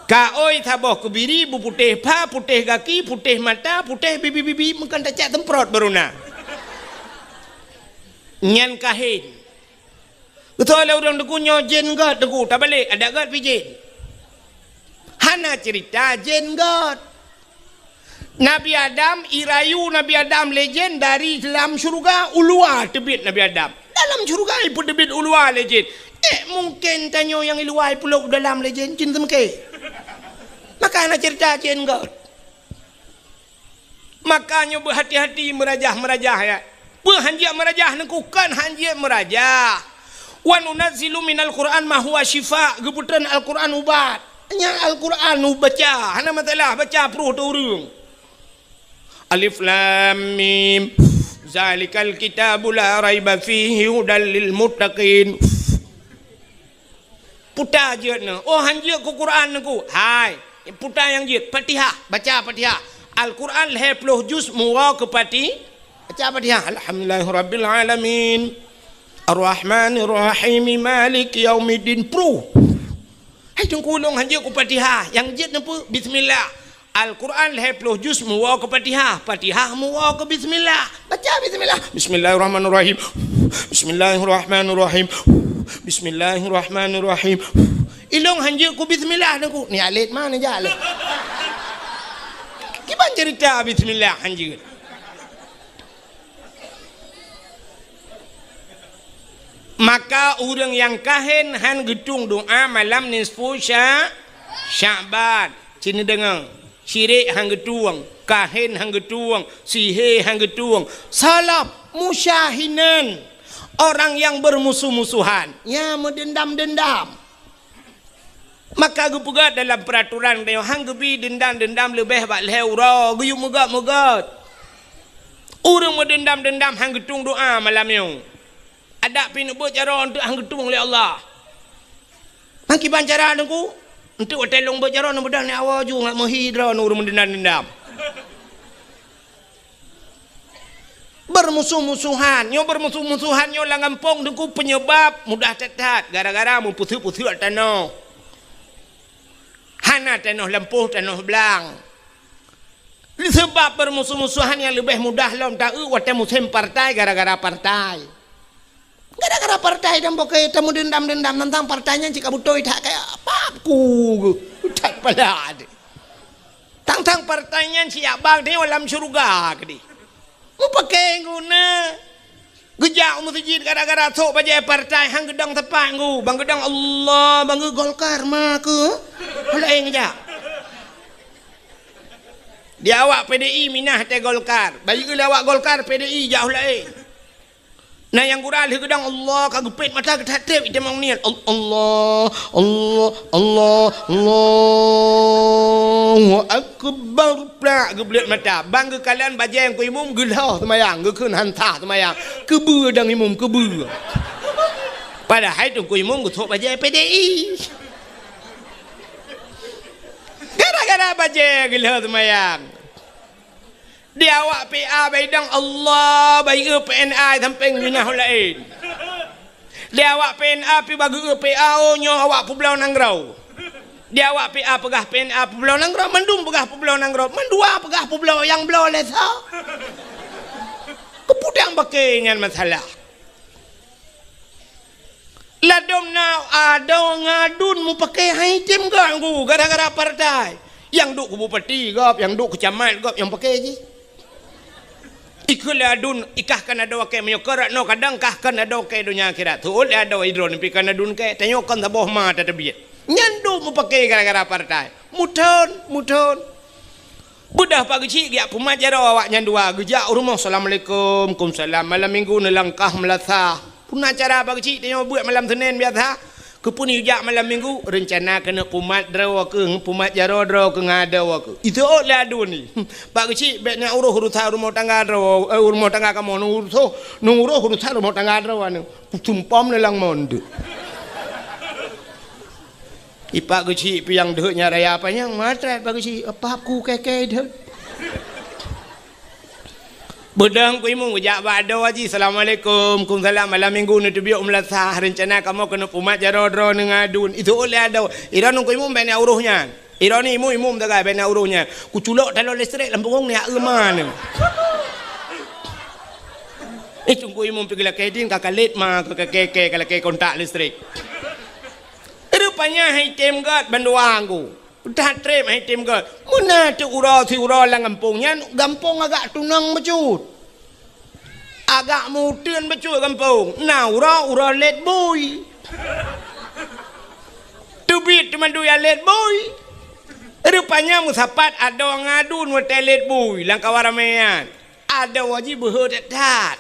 Ka oi saboh keubiri, beuputéh pa, putéh gaki, putéh mata, putéh bibi-bibi, meukan tacak semprot baru na. Nyan kahen. Beutôi lé ureuëng teungku nyoe jén göt teungku, tabalek adak göt pih jén. Hana cerita jén göt. Nabi Adam, irayu Nabi Adam lé jén dari lam syeuruga u luwa teubiet Nabi Adam. Dalam syeuruga ipeuteubiet u luwa lé jén. Eh, mungken tanyoe nyang i luwa ipeulop u dalam lé jén, jén teumeuke. Maka hana cerita jén göt. Maka nyoe beuhati-hati meurajah-meurajah, ya. Peue hanjeuet meurajah neukukon hanjeuet meurajah. Wa nunazzilu minal Qur'an ma huwa syifa, geupeutreun Al-Qur'an ubat. Nyan Al-Qur'an ubaca, hana masalah, baca pruh teu ureuëng. Alif Lam Mim. Zalikal kitabu la raiba fihi hudal lil muttaqin. Puta jeuet nyoe. Oh, hanjeuet keu Quran nyoe ku. Hai, puta nyang jeuet. Fatihah, baca Fatihah. Al-Quran lhèe ploh juz meuwoe keu Fati-, baca Fatihah. Alhamdulillahirabbil alamin. Arrahmanirrahim. Maliki yaumiddin. Pruh. Hai, teungku lôn hanjeuet keu Fatihah. Nyang jeuet nyoe peue? Bismillah. Al-Quran lhèe ploh juz meuwoe keu Fatihah, Fatihah meuwoe keu bismillah. Baca bismillah. Bismillahirrahmanirrahim. Bismillahirrahmanirrahim. Bismillahirrahmanirrahim. Ilong hanjeuet ku bismillah Teungku. Ni alet mana jak leh? Kiban cerita bismillah hanjeuet. Maka ureuëng nyang kahen han geutueng doa malam nisfu Sya-, Sya'ban. Cit neudeungoe, syirik han geutueng, kahen han geutueng, sihé han geutueng, salab, musyahinan, orang yang bermusuh-musuhan, ya, meudendam-dendam. Maka geupeugah dalam peuraturan tanyoe han geubi dendam-dendam leubeh bak lhée uroe, geuyue meugét-meugét. Ureuëng meudendam-dendam han geutueng doa malam nyoe. Adak pih neubeuet jaroe eunteuk han geutueng lé Allah. Nang kiban cara Teungku? Eunteuk watée lôn beuet jaroe neubeudôh ni awoe ju ngat meuhi droe ureuëng meudendam-dendam. Bermusuh-musuhan. Nyoe bermusuh-musuhan nyoe lam gampông Teungku penyebab mudah that-that gara-gara meupeuseuk-peuseuk tanoh. Hana tanoh lampôh, tanoh blang. Seubab bermusuh-musuhan nyang leubeh mudah lom taeu watée musém partai gara-gara partai. Gara-gara partai dan boke tameudendam-dendam tantang partai nyan cit ka beutôi that kaya pap ku that pala deh. Tantang partai nyan siak bang tanyoe lam syeuruga keudeh. Mupake guna. Geujak u meuseujid gara-gara sok bajée partai han geudong teupang gu. Bang geudong Allah, bang geu Golkar ma keu. Laén geujak. Di awak P D I minah tée Golkar. Bayeue lé awak Golkar P D I jak laén. Na nyang gura lheueh geudong Allah ka geupét mata geutat treb itamong niet. Al-, Allah, Allah, Allah, Allahu Akbar. Plak geubleuet mata. Bang geukalon bajée Teungku Imum geulhoh seumayang, geukheun han sah seumayang. Keubeue dang Imum, keubeue. Padahai Teungku Imum geusok bajée P D I. Gara-gara bajée geulhoh seumayang. Di awak P A baidong Allah, bayeue P N A sampéng minah laén. Di awak P N A pi bageue P A, oh, nyoe awak peubloe nanggroe. Di awak P A peugah P N A peubloe nanggroe, mandum peugah peubloe nanggroe, mandua peugah peubloe nyang bloe lé sa. Keuputang bake nyan masalah. Ladom na adoe ngadun mupake hai tem gak gu gara-gara partai. Nyang duek keu bupati gop, nyang duek keu camat gop nyang pake jih. Ikeu lé adun, ikah kan adoe kée meunyoe keu rat noe kadang kah kan adoe kée donya akhirat. Teuôt lé adoe idroe neupi kan adun kée, tanyoe kon saboh ma tateubiet. Nyan duek mupake gara-gara partai. Muthon, muthon. Beudah Pak Geuchik geujak pumat jaroe awak nyan dua, geujak u rumoh, "Assalamualaikum." "Kumsalam." Malam minggu neulangkah meulasah. Peue na cara Pak Geuchik tanyoe beuet malam Senin biasa? Keupeue neujak malam minggu? Reuncana keuneuk pumat droe keuh, pumat jaroe droe keuh ngon adoe keuh. Iteuôt lé adun ni. Pak Geuchik bék neujak uroh urusan rumoh tangga droe, eh, rumoh tangga kamoe, neuuroh, neuuroh urusan rumoh tangga droe anu. Kusumpom neulang mondek. Ipak Geuchik piang deuheuet nyan raya panyang, matrat Pak Geuchik, apap ku keke deuheuet. Beudang ku imum geujak bak adoe jih, "Assalamualaikum." "Kumsalam." "Malam minggu neuteubiet u meulasah, reuncana kamoe keuneuk pumat jaroe droeneuh ngon adun." Iteuôt lé adoe, "Iroeneuh ku imum bék neujak uroh nyan." Iroeneuh imum, imum sagai bék neujak uroh nyan. Kuculok taloe listrik lam punggong neujak eu ma neuh. Eh, teungku imum pih geulakée ding ka kalét ma, ka keke, ka lakée kontak listrik. Rupanya hai tem gét bandua ku. Udah treb hai tem gét. Meunan teuk uroe siuroe lam gampông nyan, gampông agak tunong bacut. Agak meuteun bacut gampông. Na uroe, uroe lét bui. Teubiet teumandui lét bui. Rupanya meusapat adoe ngon adun watée lét bui lam kawan ramé nyan. Adoe jih beuhe that-that.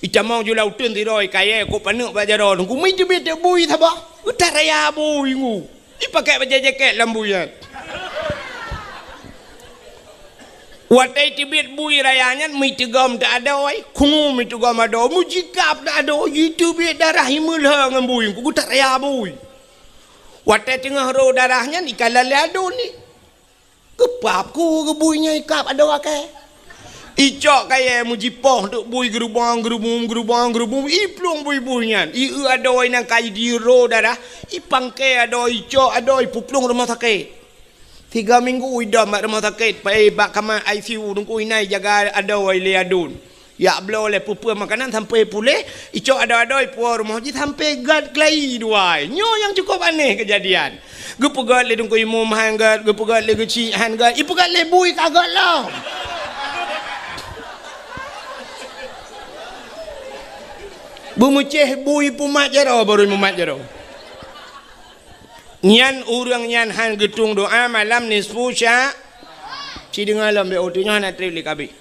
Itamong ju lam uteuen sidroe kayée kok paneuk bak jaroe, teungku meuteubit teuk bui saboh. Geutaraya bui ngu. Ipakai bajée jakét lam bui nyan. Watée teubiet bui raya nyan, meuteugom teuk adoe, khungu meuteugom adoe, meujikab teuk adoe, jiteubiet darah imeulhö ngon bui, teungku geutaraya bui. Watée teungoh rô darah nyan, ikalon lé adun ni. Geupap ku geubui nyan ikab adoe akée. Icok kayée meujipoh teuk bui geurubong, geurubong, geurubong, geurubong, iplueng bui-bui nyan. Ieu adoe nyang ka jidiro darah, ipangke adoe, icok adoe, ipeuplueng rumoh sakét. Tiga minggu idom bak rumoh sakét, pai bak kama I C U, teungku inan ijaga adoe lé adun. Jak bloe lé peue-peue makanan sampoe puléh, icok adoe-adoe ipuwoe rumoh jih sampoe gét keulayi dua. Nyoe nyang cukôp aneh keujadian. Geupeugét lé Teungku Imum han gét, geupeugét lé geuchik han gét, ipeugét lé bui ka gét lom. Beumeucéh bui pumat jaroe barô mumat jaroe. Nyan ureuëng nyan han geutueng doá malam nisfu sya-, ci deungoe lom, bèk uteunyoe hana trép lé kabeh.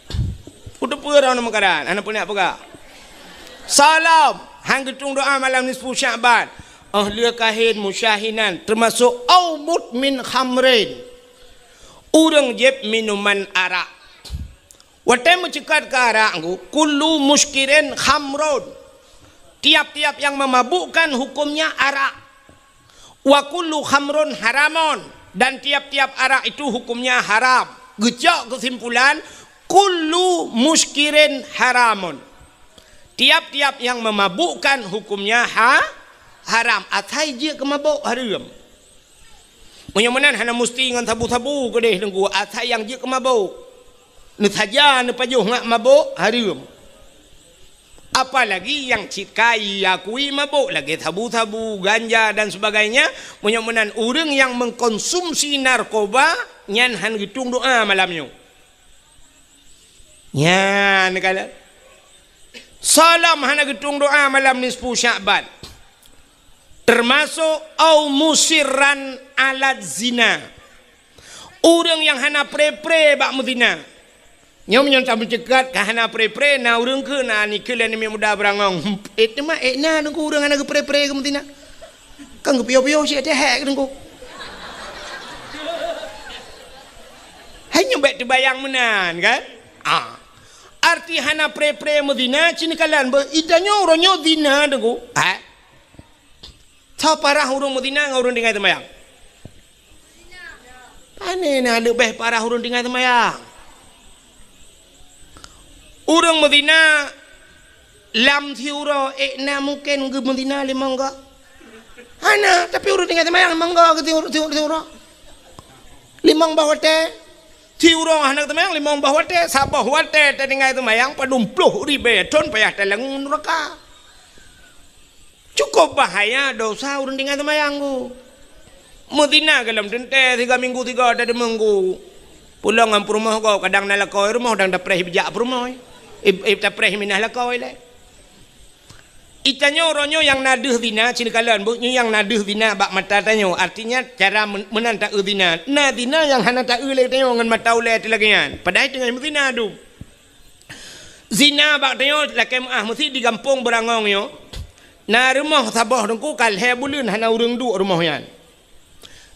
Uteupeue droeneuh meukaran, hana peue neuk peugah. Salam, han geutueng doá malam nisfu Sya'ban. Oh, lheueh kahén musyahinan, teumasok au mudmin khamrin. Ureuëng jieb minuman arak. Watée meuceukat keu arak nggu, kullu muskirin khamrun. Tiap-tiap yang memabukkan hukumnya arak. Wa kullu khamrun haramun, dan tiap-tiap arak itu hukumnya haram. Geucok keusimpulan, kullu muskirin haramun. Tiap-tiap yang memabukkan hukumnya ha-, haram. Asai jeuet keu mabök hareuem. Meunyoe meunan hana musti ngon sabu-sabu keudeh Teungku, asai nyang jeuet keu mabök. Neusaja neupajoh ngat mabök hareuem. Apalagi nyang cit ka iakui mabök lagée sabu-sabu, ganja dan sebagainya, meunyoe meunan ureuëng nyang mengkonsumsi narkoba nyan han geutueng doá malam nyoe. Nyan kalon. Salam hana geutueng doá malam nisfu Sya'ban. Teumasok au musirran ala zina. Ureuëng nyang hana pré-pré bak meuzina. Nyoe meunyoe tameuceukat ka hana pré-pré, na ureuëng keu na nikeue lé aneuk muda beurangong. Eh, teuma, eh, na Teungku ureuëng hana geupré-pré keu meuzina. Kan geupiôh-piôh cit teuhek Teungku. Hai nyoe bèk teubayang meunan kan? Ah. Arti hana pré-pré meuzina, ci neukalon beuh, itanyoe uroe nyoe zina Teungku. Ha? Soe parah ureuëng meuzina ngon ureuëng tinggai seumayang? Pane na leubeh parah ureuëng tinggai seumayang. Ureuëng meuzina lam siuroe, eh, na mungken geumeuzina limong goe? Hana, tapi ureuëng tinggai seumayang limong goe geusiuroe. Limong boh watée. Siuroe hana seumayang limong boh watée, saboh watée tatinggai seumayang padum ploh ribée thon payah talangue nuraka. Cukôp bahaya dosa ureuëng tinggai seumayang ku. Meuzina golom teuntée siga minggu siga tadeungoe ku. Pulang ngon peurumoh gob kadang na lakoe rumoh dang tapreh bijak peurumoh. Ib, ib tapreh minah lakoe lé. Itanyoe uroe nyoe nyang na deuh zina, ci neukalon beuh nyoe nyang na deuh zina bak mata tanyoe. Artinya cara men-, meunan taeu zina. Na zina nyang hana taeu lé tanyoe ngon mata ulée teuh lagée nyan. Padahai teungoh meuzina dum. Zina bak tanyoe lakée meuáh meusi di gampông beurangong nyoe. Na rumoh saboh Teungku ka lhée buleuen hana ureuëng duek rumoh nyan.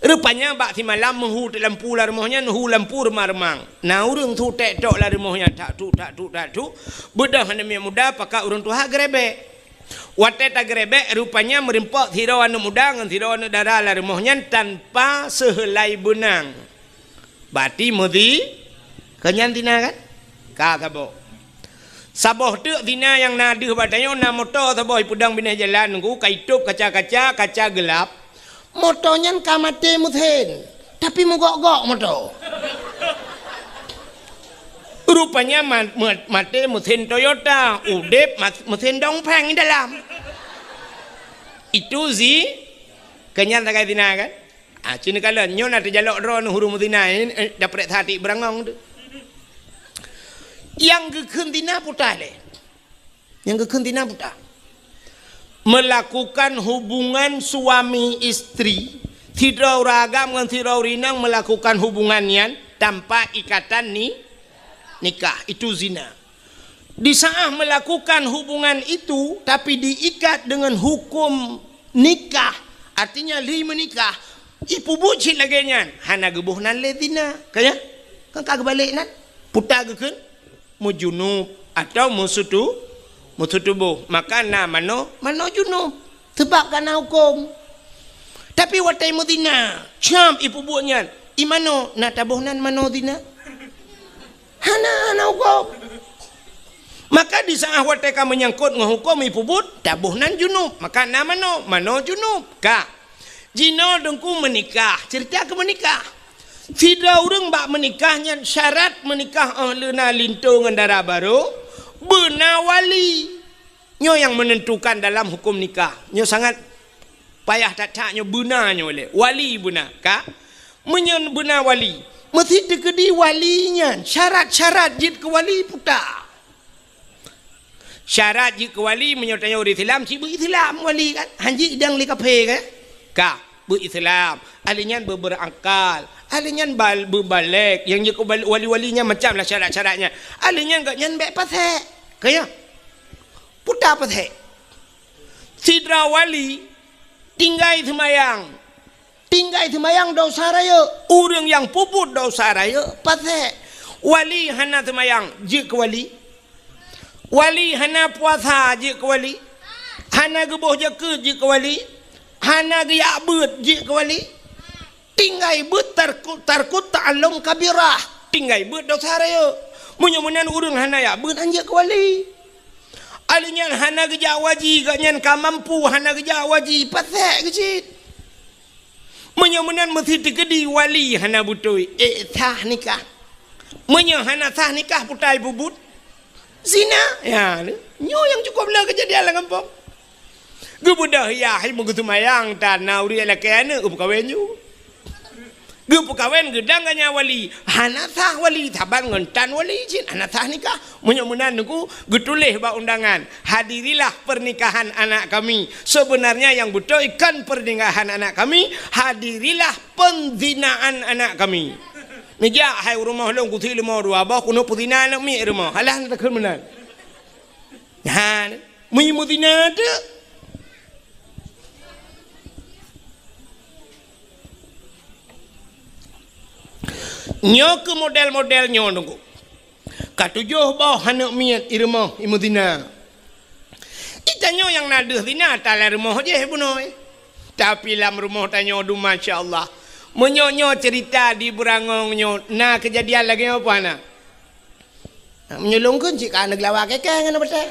Rupanya bak simalam meuhu teuk lampu lam rumoh nyan, meuhu lampu reumang-reumang. Na ureuëng su tek tok lam rumoh nyan, tak tuk, tak tuk, tak tuk. Beudôh aneuk miet muda pakat ureuëng tuha geurebek. Watée tageurebek, rupanya meurimpok sidroe aneuk muda ngon sidroe aneuk dara lam rumoh nyan tanpa seuheulai beunang. Bati meuzi, keu nyan zina kan? Ka saboh. Saboh teuk zina nyang na deuh bak tanyoe na moto saboh ipeudong binéh jalan Teungku, ka itôb kaca-kaca, kaca geulab. Moto nyan ka maté meusen, tapi meugok-gok moto. Rupanya ma-, ma-, maté meusen Toyota, udeb ma-, meusen Dongfeng di dalam. Itu zi-, keu nyan sagai zina kan? Ah, ci neukalon, nyoe na teujalok droeneuh ureuëng meuzina, eh, eh, daprek satik beurangong tu. Nyang geukheun zina puta lé. Nyang geukheun zina puta. Melakukan hubungan suami istri, sidroe ureuëng agam ngon sidroe ureuëng inong melakukan hubungan nyan tanpa ikatan ni-, nikah, itu zina. Di saat melakukan hubungan itu, tapi diikat dengan hukum nikah, artinya lheueh meunikah, ipeubuet cit lagée nyan, hana geuboh nan lé zina. Ka nyan? Kan ka geubalek nan? Puta geukheun meujunub atau meusutu-, meusutuboh. Maka na manoe, manoe junub. Sabab ka na huköm. Tapi watée meuzina, cam ipeubuet nyan, i manoe na taboh nan manoe zina? Hana, hana huköm. Maka di saat watée ka meunyangkot ngon huköm ipeubuet, taboh nan junub. Maka na manoe, manoe junub. Ka. Jinoe Teungku meunikah, ceurita keu meunikah. Sidroe ureuëng bak meunikah nyan syarat meunikah óh lheueh na linto ngon dara barô, Beuna wali. Nyoe nyang menentukan dalam hukum nikah. Nyoe sangat payah that-that nyoe beuna nyoe lé. Wali beuna, ka? Meunyoe beuna wali, meusti teukeudi wali nyan, syarat-syarat jeuet keu wali puta. Syarat jeuet keu wali, meunyoe tanyoe ureuëng Islam, cit beu Islam wali kan? Hanjeuet idang lé kafé kan? Ka, beu Islam. Ahli nyan beu berakal. Ahli nyan bal-, beu balek. Nyang jeuet keu bal-, wali-wali nyan macam lah syarat-syarat nyan. Ahli nyan gobnyan bék pasék. Ka nyo? Puta pasék. Sidroe wali tinggai seumayang. Tinggai seumayang dosa rayeuk. Ureuëng nyang peubuet dosa rayeuk, pasék. Wali hana seumayang, jeuet keu wali. Wali hana puasa, jeuet keu wali. Hana geuboh jakeuet, jeuet keu wali. Hana geujak beuet, jeuet keu wali. Tinggai beuet tarku-, tarkut ta'allum kabirah. Tinggai beuet dosa rayeuk. Meunyoe meunan ureuëng hana jak beuet, han jeuet keu wali. Ahli nyan hana geujak waji, gobnyan ka mampu hana geujak waji, pasék geucit. Meunyoe meunan meusti teukeudi wali hana beutôi, ék sah nikah. Meunyoe hana sah nikah, puta peubuet zina. Ya, nyoe nyang cukup le keujadian lam gampông. Geubeudôh yah, hai meugeuseumayang tan na ureuëng lakée aneuëk geupeukawen ju. Geupeukawen geudang ganya wali, hana sah wali, saban ngon tan wali cit, hana sah nikah. Meunyoe meunan Teungku, geutuléh bak undangan, "Hadirilah pernikahan anak kami. Sebenarnya yang beutôi kon pernikahan anak kami, hadirilah penzinaan anak kami." Neujak hai u rumoh lôn kusi leumo dua boh, keuneuk peuzina aneuk miet rumoh. Alah na takheun meunan. Nyan, meunyoe meuzina teuk. Nyoe keuh model-model nyoe Teungku. Ka tujoh boh aneuk miet i rumoh i meuzina. I tanyoe nyang na deuh zina, ta lam rumoh jih bunoe. Tapi lam rumoh tanyoe dum, masya Allah. Meunyoe nyoe cerita di Beurangong nyoe, na keujadian lagée nyoe peue hana? Meunyoe lôn kheun cit ka aneuk geulawa keu kèe ngon aneuk batèe.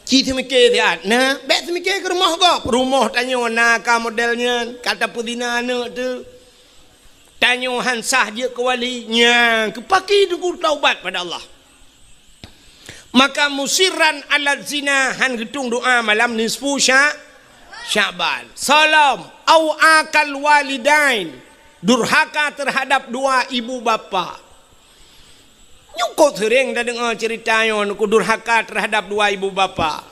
Ci teumike siat. Nah, bèk teumike keu rumoh gob. Rumoh tanyoe na ka model nyan, ka tapeuzina aneuk teuh. Tanyoe han sah jeuet keu wali. Nyan, keu pakri Teungku taubat pada Allah. Maka musirran ala zina, han geutueng doa malam nisfu Sya-, Sya'ban. Salom, au akal walidain, durhaka terhadap dua ibu bapa. Nyoe kok seuréng tadeungoe ceurita nyoe, Teungku, durhaka terhadap dua ibu bapa.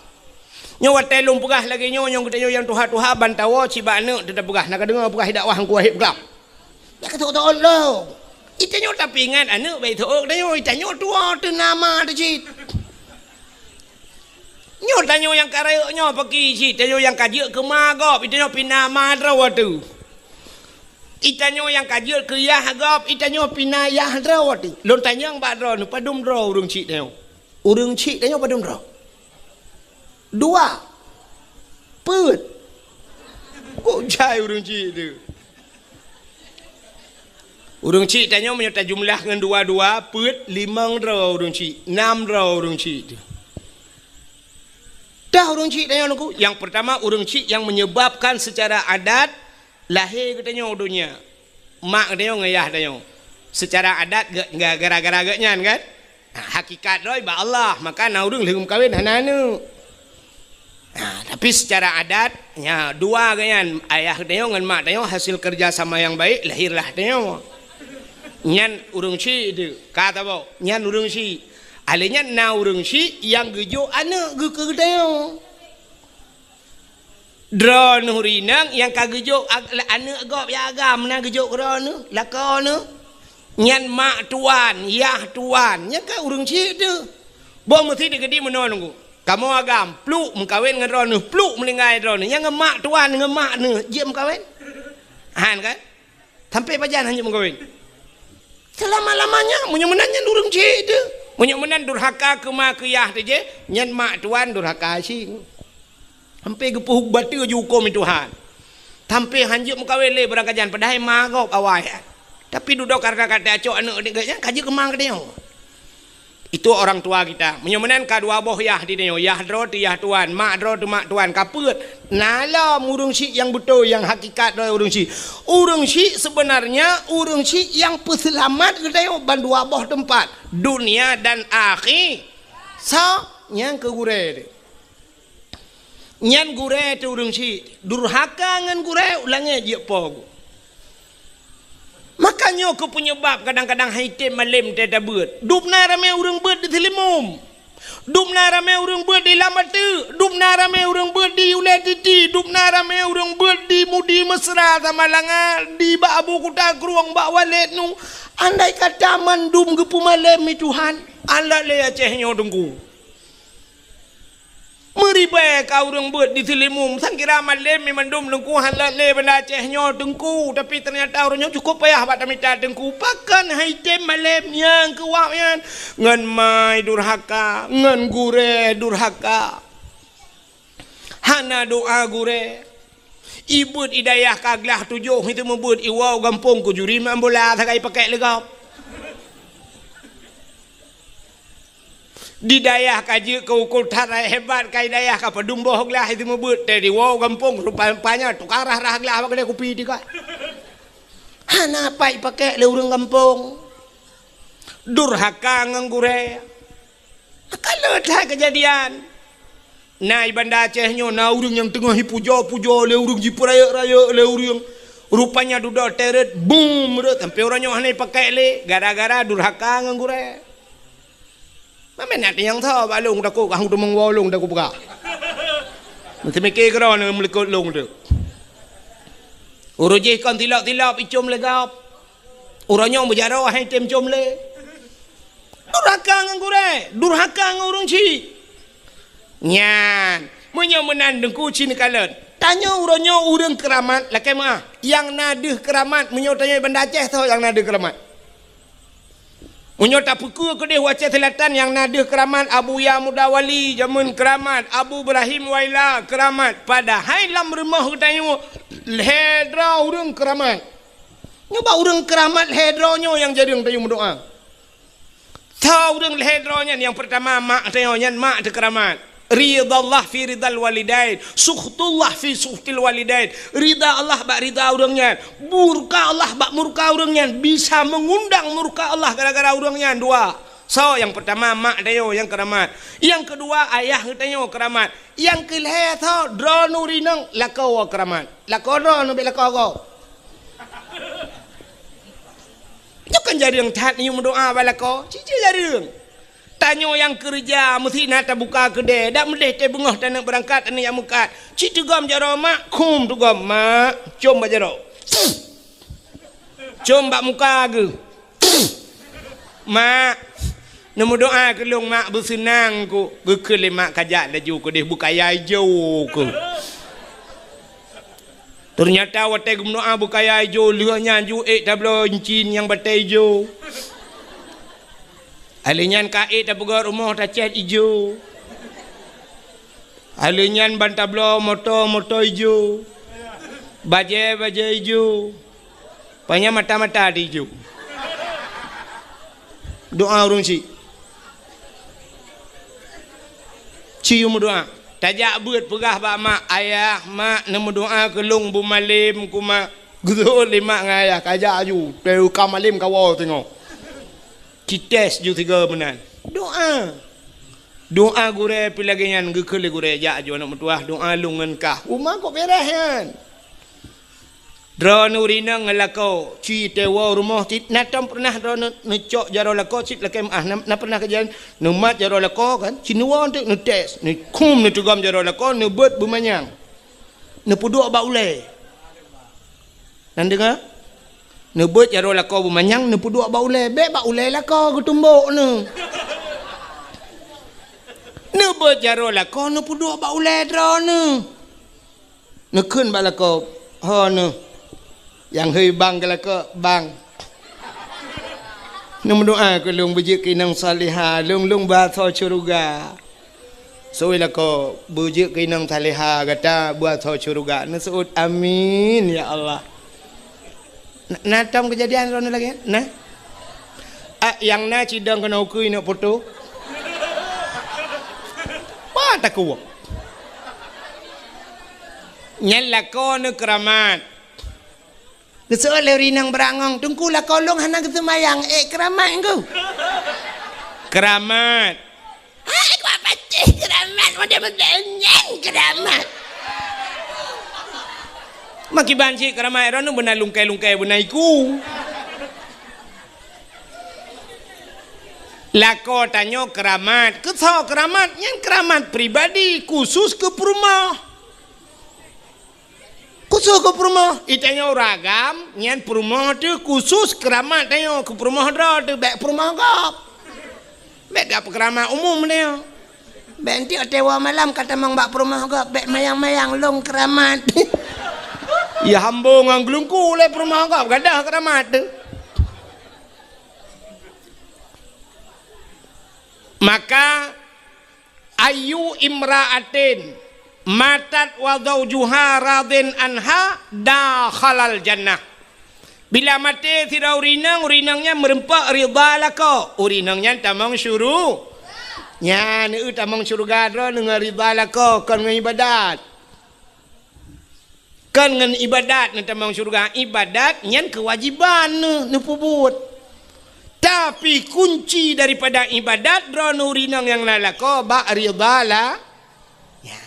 Nyoe watèe lôn peugah lagèe nyoe, nyoe geutanyoe nyang tuha-tuha ban tawoe cit bak aneuk teuh tapeugah, na kadeungoe peugah i dakwah Teungku Waheb Glam. Nyan ka seuôt-seuôt lom. I tanyoe tapeuingat aneuk bèk seuôt tanyoe, i tanyoe tuwoe teuh na ma teuh cit. Nyoe tanyoe nyang ka rayeuk nyoe pakri cit, tanyoe nyang ka jeuet keu ma gob, i tanyoe pih na ma droe teuh. I tanyoe nyang ka jeuet keu yah gob, i tanyoe pih na yah droe teuh. Lôn tanyong bak droeneuh, padum droe ureueng chik tanyoe? Ureueng chik tanyoe padum droe? Dua. Peuet. Kok jai ureueng chik teuh? Ureueng chik tanyoe meunyoe tajumlah ngon dua-dua, peuet, limong droe ureueng chik, nam droe ureueng chik teuh. Dah ureueng chik tanyoe Teungku, nyang peurtama ureueng chik nyang menyebabkan secara adat lahé geutanyoe u donya. Mak geutanyoe ngon yah tanyoe. Secara adat ge-, ge-, gara-gara geuh nyan kan? Ha, hakikat droe bak Allah, maka na ureueng lheueh meukawen hana aneuk. Ha, tapi secara adat, nya dua geuh nyan, ayah tanyoe ngon mak tanyoe hasil kerja sama yang baik, lahirlah tanyoe. Nyan ureueng chik teuh, ka tabok, nyan ureueng chik. Alèh nyan na ureueng chik nyang geujok aneuk geuh keu geutanyoe. Droeneuh rinong nyang ka geujok ag-, aneuk gob nyang agam na geujok keu droeneuh, lakoe neuh. Nyan mak tuan, yah tuan, nyan ka ureueng chik teuh. Boh meusi teukeudi meunoe Teungku. Kamoe agam, pluk meukawen ngon droeneuh, pluk meuninggai droeneuh. Nyang ngon mak tuan, ngon mak neuh, jeuet meukawen? Han kan? Sampai pajan hanjeuet meukawen? Selama-lamanya, meunyoe meunan nyan ureueng chik teuh. Meunyoe meunan durhaka keu ma keu yah teuh jih, nyan mak tuan durhaka cit. Sampai geupeuhu-, bateue jihukôm lé Tuhan. Sampai hanjeuet meukawen lé barangkajan, padahai ma gob awai nyan. Tapi dudoe karena ka tacok aneuk geuh nyan, ka jeuet keu ma geutanyoe. Itu orang tua kita. Meunyoe meunan ka dua boh yah di tanyoe, yah droe teu yah tuan, mak droe teu mak tuan, ka peuet. Na lom ureuëng syiek nyang beutôi, nyang hakikat droe ureuëng syiek. Ureuëng syiek sebenarnya ureuëng syiek nyang peuseulamat geutanyoe ban dua boh teumpat, dunia dan akhi-, sa nyang keu gurée teuh. Nyan gurée teuh ureuëng syiek, durhaka ngon gurée, u langét jeuet po geuh. Maka nyoe keuh peunyebab kadang-kadang han item malem teutabeuet. Dum na ramé ureuëng beuet di Seulimum. Dum na ramé ureuëng beuet di Lam Ateuk. Dum na ramé ureuëng beuet di Ulée Titi. Dum na ramé ureuëng beuet di Mudi Mesra Samalanga, di bak Abu Kuta Krueng, bak Walét Nu. Andai kata mandum geupeumalem lé Tuhan, alat lé Aceh nyoe Teungku. Meuribée ka ureuëng beuet di Seulimum, sangkira malem mandum Teungku han lé Banda Aceh nyoe Teungku, tapi teunyata ureuëng nyoe cukup payah bak tamita Teungku. Pakon han item malem nyang keu wab nyan? Ngon mai durhaka, ngon gurée durhaka. Hana doá gurée. Ibeuet i dayah ka glah tujoh, itu meubeuet iwoe gampông keu juri main bola sagai pakek lé gob. Di dayah ka jeuet keu ukul that hebat, ka i dayah ka padum boh glah itu meubeuet, teuh diwoe gampông rupa-rupanya tukang rah-rah glah bak keudée kupi tiga. Hana pat ipakek lé ureuëng gampông. Durhaka ngon gurée. Ka le that keujadian. Na i Banda Aceh nyoe na ureuëng nyang teungoh ipujoe-pujoe lé ureuëng, jipeurayeuk-rayeuk lé ureuëng. Rupanya dudoe teuret, bum, rot sampoe uroe nyoe hana ipakek lé gara-gara durhaka ngon gurée. Mamén na nyang tho bak lôn takot kah teumong woe lôn takot peugah. Meuteumike keudroe meulikeut lôn teuh. Uroe jih kon tilok-tilok icom lé gob. Uroe nyoe meujaroe hai tem com lé. Durhaka ngon gurée, durhaka ngon ureuëng syiek. Nyan, meunyoe meunan Teungku ci neukalon. Tanyoe uroe nyoe ureuëng keuramat lakée meuah. Nyang na deuh keuramat, meunyoe tanyoe Banda Aceh soe nyang na deuh keuramat? Meunyoe tapeukeue keudeh u Aceh Selatan nyang na deuh keuramat, Abuya Muda Wali jameun keuramat, Abu Ibrahim Waila keuramat. Padahai lam rumoh geutanyoe lhée droe ureuëng keuramat. Nyoe bak ureuëng keuramat lhée droe nyoe nyang jareueng tanyoe meudoá. Soe ureuëng lhée droe nyan? Nyang peurtama mak tanyoe, nyan mak teukeuramat. Ridallah fi ridal walidain, sukhtullah fi sukhtil walidain. Rida Allah bak rida ureuëng nyan, murka Allah bak murka ureuëng nyan. Bisa meungundang murka Allah gara-gara ureuëng nyan dua. Soe nyang peurtama mak tanyoe nyang keuramat. Nyang keudua ayah geutanyoe keuramat. Nyang keulhée soe? Droeneuh rinong lakoe keuramat. Lakoe droeneuh bék lakoe gob. Nyoe kan jareueng that neuyue meudoá bak lakoe, cit-cit jareueng. Tanyoe nyang keureuja meusti na tabuka keudée, dak meudeh teuh beungoh taneuk beurangkat, taneuk jak meukat. Cit teugom jaroe mak, khum teugom mak, com bak jaroe. Com bak muka geuh. Mak, neumeudoá keu lôn mak, beuseunang ku. Geukheun lé mak kajak laju keudeh beukaya ijo ku. Teunyata watée geumeudoá beukaya ijo, lheueh nyan ju ék tabloe incin nyang batée ijo. Alheuh nyan ka ék tapeugét rumoh tacét ijo. Alheuh nyan ban tabloe moto, moto ijo. Bajée, bajée ijo. Panyang mata-mata di ju. Doá ureuëng syiek. Ci yue meudoá. Tajak beuet peugah bak mak, "Ayah, mak, neumeudoá keu lôn beumalem ku, mak." Geuseuôt lé mak ngon ayah, kajak aju. Teuka malem kawoe singoh. Cites ju sigoe meunan. Doá. Doá gurée pih lagée nyan, geukheun lé gurée, "Jak aju aneuëk meutuwah, doá lôn ngon kah." Uma kok beres nyan. Droeneuh rinong ngon lakoe, ci teuwoe rumoh cit, na tom peureunah droeneuh neucok jaroe lakoe cit lakée meuah, na, na peureunah kejadian neumat jaroe lakoe kan, ci neuwoe teuk neutes, neukhum neuteugom jaroe lakoe, neubeuet beumanyang. Neupeuduek bak ulée. Na neudeungoe? Neubeuet jaroe lakoe beumanyang, neupeuduek bak ulée. Bék bak ulée lakoe geutumbok neuh. Neubeuet jaroe lakoe, neupeuduek bak ulée droeneuh. Neukheun bak lakoe, "Ho neuh, nyang hei bang keu lakoe, bang. Neumeudoá keu lôn beujeuet keu inong salihah, lôn, lôn beuasoe syeuruga." Seuôt lakoe, "Beujeuet keu inong salihah gata beuasoe syeuruga." Neuseuôt, "Amin, ya Allah." Na, na tom keujadian droeneuh lagée nyan? Na? A, Nyang na cidong keunoe ukui neuk poto. Bah takue. Nyan lakoe neu keuramat. Geuseuôt lé ureueng inong beurangong, "Teungku, lakoe lôn hana geuseumayang." "Eh, keuramat, Teungku." "Keuramat." "Hai, kuat pacéh keuramat, model-model nyan keuramat." Makiban cit keuramat, droeneuh beuna lungkai-lungkai beuna iku. Lakoe tanyoe keuramat. Keu soe keuramat? Nyan keuramat pribadi, khusus keu peurumoh. Khusus keu peurumoh. Itanyoe ureueng agam, nyan peurumoh teuh khusus keuramat tanyoe, keu peurumoh droe teuh, bék peurumoh gob. Bék gak peukeuramat umum tanyoe. Bék enteuk watée woe malam ka tamong bak peurumoh gob, bék mayang-mayang lôn keuramat. Ya hambo ngon geulungku lé peurumoh gob, gadôh keuramat teuh. Maka, "Ayyu imra'atin matat wa zaujuha radin anha dakhalal jannah." Bila maté sidroe ureueng inong, ureueng inong nyan meureumpok ridha lakoe, ureueng inong nyan tamong syuru-, nyan, eu, tamong syeuruga droeneuh ngon ridha lakoe, kon ngon ibadat. Kon ngon ibadat neutamong syeuruga. Ibadat nyan keuwajiban neu-, neupeubuet. Tapi kunci daripada ibadat droeneuh ureueng inong nyang na lakoe bak ridha la-, ya.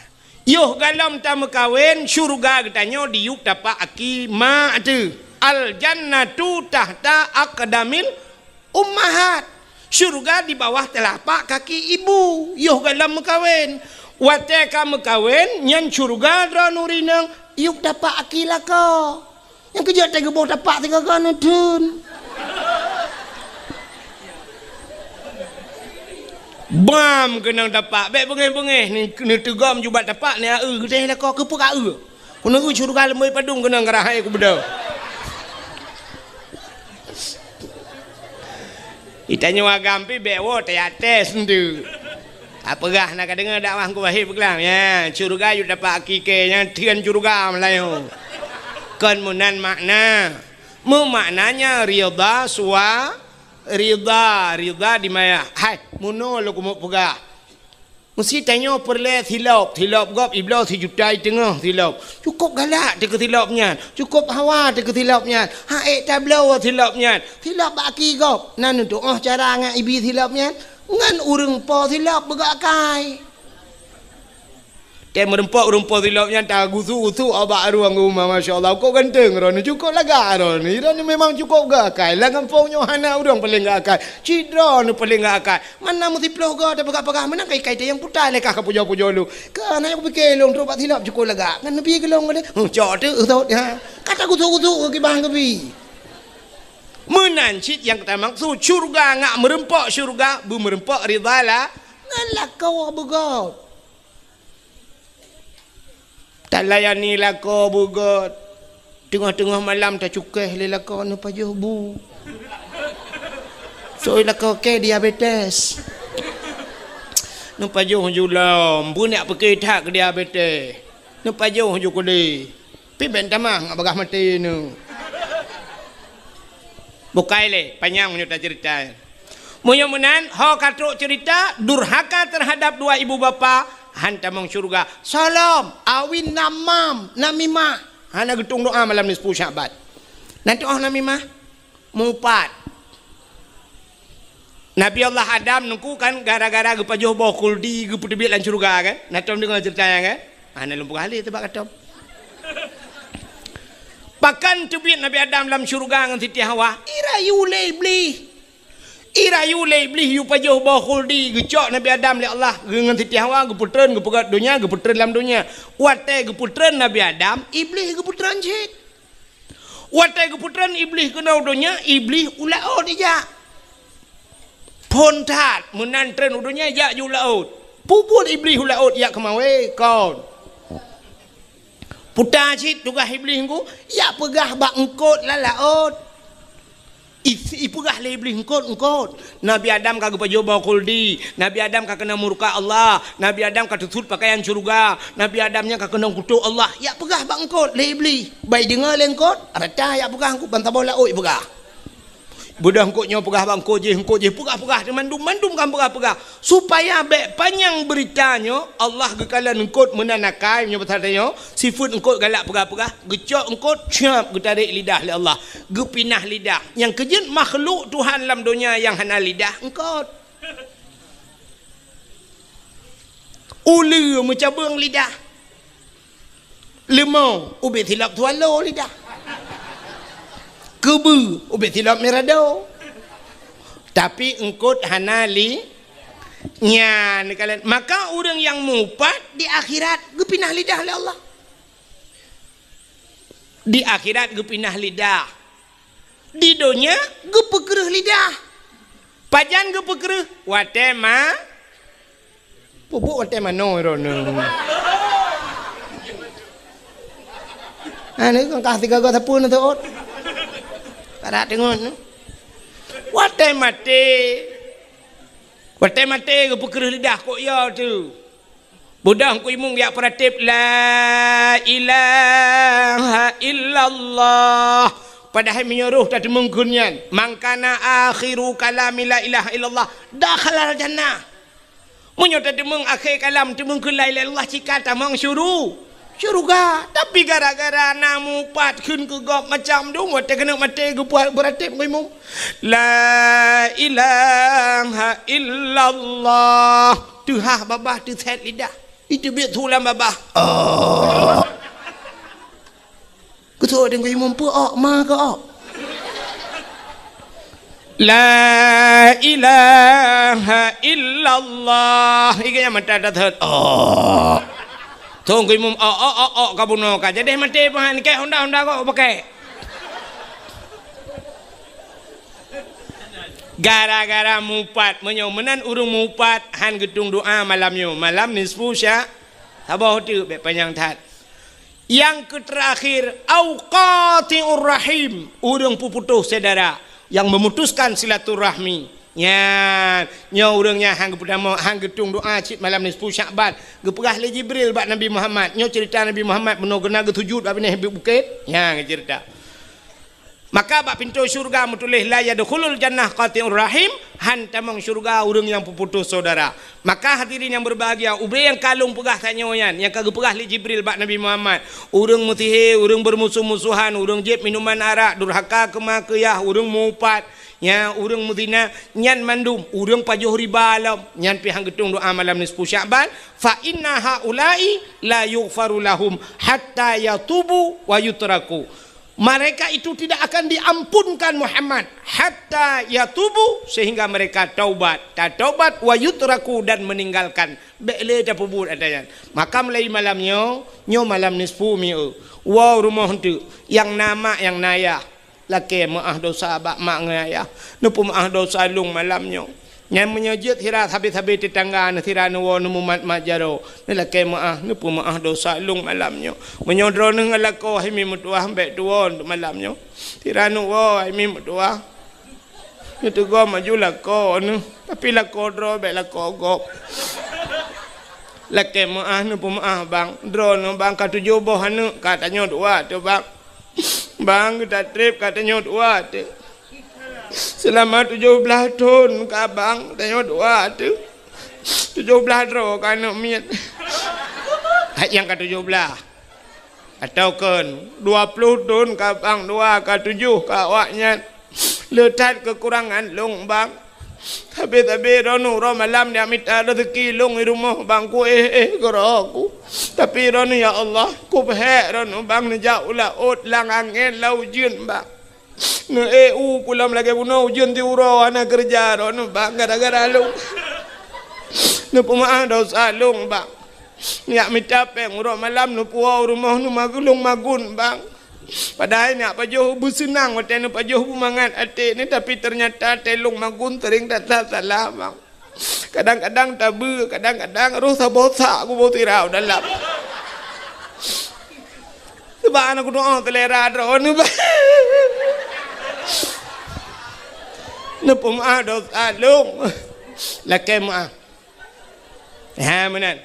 Yoh galom tameukawen, syeuruga geutanyoe diyueb tapak aki mak teuh. Al jannatu tahta aqdamil ummahat. Syeuruga di bawah teulapak kaki ibu, yoh galom meukawen. Watée ka meukawen, nyan syeuruga droeneuh ureueng inong, yueb tapak aki lakoe. Nyang keujeuet teuh geuboh tapak sigoe-goe neutheun. Bam keunong tapak, bék beungéh-beungéh, ni, neuteugom ju bak tapak, ni, eu, geudeh lakoe, keupeue ka eu. Keuneuk syeuruga leumoi padum keunong geurahai keu beudôh. Itanyoe agam pih bék woe teuyaté seundeue. Apeugah na ka deungoe dakwah ku wahé peugah, ya, syeuruga yue dapat hakiki nyang theun syeuruga meulayeue. Kon meunan makna. Meumaknanya ridha sua-, ridha, ridha di maya. Hai, meunoe lôn keumeung peugah. Meusti tanyoe peureulée silop, silop gob ibloe sijuta i teungoh silop. Cukôp galak teuh keu silop nyan, cukôp hawa teuh keu silop nyan, han ék tabloe silop nyan. Silop bak aki gob, na neutuoh cara ngon ibi silop nyan, ngon ureuëng po silop beugok akai. Tée meurumpok ureuëng po silop nyan tagusu-gusu bak ruang rumah, masya Allah, cukôp ganteng droeneuh, cukôp lagak droeneuh, droeneuh memang cukôp gok akai. Lam gampông nyoe hana ureuëng paleng gok akai, cit droeneuh paleng gok akai. Mana meusiplôh goe tapeugah-peugah, meunan kai-kai teuh nyang puta lé kah ka pujoe-pujoe lôn. Ka na nyang kupike lôn trok bak silop cukôp lagak. Ngon neubi keu lôn lé. Huh, cok teuh, uh, sot, ha. Ka tagusu-gusu keu kibang keubi. Meunan cit nyang tamaksud syeuruga ngat meurumpok syeuruga, beumeureumpok ridha la-, ngon lakoe beugop. Talayani lakoe beugôt. Teungoh-teungoh malam tacukéh lé lakoe neupajoh bu. Soe lakoe kée diabetes. Neupajoh ju lom, beunyak peuké that keu diabetes. Neupajoh ju keudeh. Pih ben tamah ngat bagah maté nyoe. Bukai lé, panyang meunyoe taceurita. Meunyoe meunan, ho ka trok ceurita, durhaka teuhadab dua ibu bapa, han tamong syeuruga. Soe lom, awin namam, namimah. Hana geutueng doá malam nisfu Syakban. Na tuoh namimah? Mupat. Nabi Allah Adam nungku kan gara-gara geupajoh boh khuldi geupeuteubiet lam syeuruga kan? Na tom deungoe ceurita nyan kan? Hana lôn peugah lé teuh bak katom. Pakon teubiet Nabi Adam lam syeuruga ngon Siti Hawa? Irayu lé Iblih. Irayu lé Iblih yue pajoh boh khuldi, geucok Nabi Adam lé Allah, geu-, ngon Siti Hawa geupeutreun, geupeugöt donya, geupeutreun lam donya. Watée geupeutreun Nabi Adam, Iblih geupeutreun cit. Watée geupeutreun Iblih keunoe donya, Iblih u laôt ijak. Phon that, meunan treun u donya, ijak ju u laôt. Peue buet Iblih u laôt, ijak keumawe, kon. Puta cit tugaih Iblih nungku, ijak peugah bak eungkôt lam laôt. I-, ipeugah lé Iblih, "Eungkôt, eungkôt. Nabi Adam ka geupajoh boh khuldi. Nabi Adam ka keunong murka Allah. Nabi Adam ka teusuet pakaian syeuruga. Nabi Adam nyan ka keunong kutok Allah." Ijak peugah bak eungkôt lé Iblih. Bah ideungoe lé eungkôt, rata ijak peugah nungku ban saboh laôt ipeugah. Beudôh eungkôt nyoe peugah bak eungkôt jéh, eungkôt jéh peugah-peugah, mandum, mandum kan peugah-peugah. Supaya bék panyang beurita nyoe, Allah geukalon eungkôt meunan akai, nyoe pasal tanyoe, sifeuet eungkôt galak peugah-peugah, geucok eungkôt, siap geutarek lidah lé Allah, geupinah lidah. Nyang keujeuet makhluk Tuhan lam donya nyang hana lidah, eungkôt. Uleue meucabeueng lidah. Leumô ubit silop swallow lidah. Keubeue ubit silop mirado. Tapi eungkôt hana li-, nyan kalon. Maka ureuëng nyang mupat di akhirat geupinah lidah lé Allah. Di akhirat geupinah lidah. Di donya geupeukreueh lidah. Pajan geupeukreueh? Watée ma-, pupuk watée manoe droeneueh. Hana kah tiga go sapeue na teuôt. Karat teungon. Watée maté. Watée maté geupeukreueh lidah kok ya tu. Beudôh Teungku Imum geujak peuratéb, "La ilaha illallah." Padahai meunyoe roh tateumeung kheun nyan, "Man kana akhiru kalami la ilaha illallah, dakhalal jannah." Meunyoe tateumeung akhé kalam teumeung kheun la ilaha illallah, cit ka tamong syuru-, syuruga. Tapi gara-gara na mupat kheun keu gob macam dum, watée keuneuk maté geupeuratéb Teungku Imum, "La ilaha illallah." Teuhah babah teusét lidah. Iteubiet su lam babah. Oh. Keusoe Teungku Imum peu ok, ma keu ok. La ilaha illallah. Iga nyang mata dah thot. Oh. Teungku Imum ok, ok, ok, ok, ka bunoe ka. Jadi maté pahan kek honda-honda kok pakai. Gara-gara mupat, meunyoe meunan ureuëng mupat han geutung doa malam nyoe, malam nisfu sya-, saboh teuk bék panyang that. Nyang keuterakhir, au qati'ur rahim, ureuëng peuputôh syedara, nyang memutuskan silaturahmi. Nyan, nyoe ureuëng nyan han geupeutamong, han geutung doa cit malam nisfu Syakban. Geupeugah lé Jibril bak Nabi Muhammad, nyoe ceurita Nabi Muhammad bunoe geuh na geusujut bak binéh bukét. Nyan geuceurita. Maka bak pintoe syeuruga meutuléh, "La yadkhulul jannah qati'ur rahim," han tamong syeuruga ureuëng nyang peuputôh syedara. Maka hadirin nyang berbahagia, ubé nyang ka lôn peugah tanyoe nyan, nyang ka geupeugah lé Jibril bak Nabi Muhammad, ureuëng meusihé, ureuëng beurmusoh-musohan, ureuëng jieb minuman arak, durhaka keu ma keu yah, ureuëng mupat, nya, ureuëng meuzina, nyan mandum, ureuëng pajoh riba lom, nyan pih han geutung doa malam nisfu Syakban, "Fa inna haula'i la yughfaru lahum hatta yatubu wa yutraku." Mereka itu tidak akan diampunkan Muhammad hatta yatubu, sehingga mereka taubat, tataubat, wa yutraku, dan meninggalkan. Bék lé tapeubuet ata nyan. Maka mulai malam nyoe, nyoe malam nisfu mieu. Woe rumoh eunteuk, nyang na mak, nyang na yah. Lakée meuáh dosa bak mak ngon ayah. Neupeumeuáh dosa lôn malam nyoe. Nyan meunyoe jeuet sira sabe-sabe teutangga, sira neuwoe neumumat mat jaroe, neulakée meuáh, neupeumeuáh dosa lôn malam nyoe. Meunyoe droeneuh ngon lakoe hai mi meutuwah, bék tuwoe malam nyoe. Sira neuwoe hai mi meutuwah, neuteugom aju lakoe neuh, tapi lakoe droe bék lakoe gob. Lakée meuáh neupeumeuáh bang, droeneuh bang ka tujoh boh aneuëk ka tanyoe dua teuh bang. Bang, geuta treb ka tanyoe dua teuh. Seulama tujoh blaih thon ka bang tanyoe dua teuh. Tujoh blaih droe ka aneuëk miet. Hai nyang ka tujoh blaih. Atawa kon dua ploh thon ka bang dua ka tujoh ka awaknyan. Le that keukurangan lôn bang. Sabe-sabe droeneuh uroe malam jak mita rezeki lôn i rumoh bang, ku éh-éh keudroe ku. Tapi droeneuh, ya Allah, ku peuhék droeneuh bang neujak u laôt lam angén lam ujeuen bang. Neuék u ku lom lagée bunoe ujeuen siuroe hana keureuja droeneuh bang gara-gara lôn. Neupeumeuáh dosa lôn bang. Jak mita péng uroe malam neupuwoe u rumoh neumagun lôn magun bang. Padahai neujak pajoh beuseunang watée neupajoh beumangat até neuh, tapi teunyata até lôn magun seuring that salah bang. Kadang-kadang tabeue, kadang-kadang roh saboh sak kuboh sira u dalam. Sabab hana kudoa seulera droeneuh bang. Neupeumeuáh dosa lôn. Lakée meuáh. Ha meunan.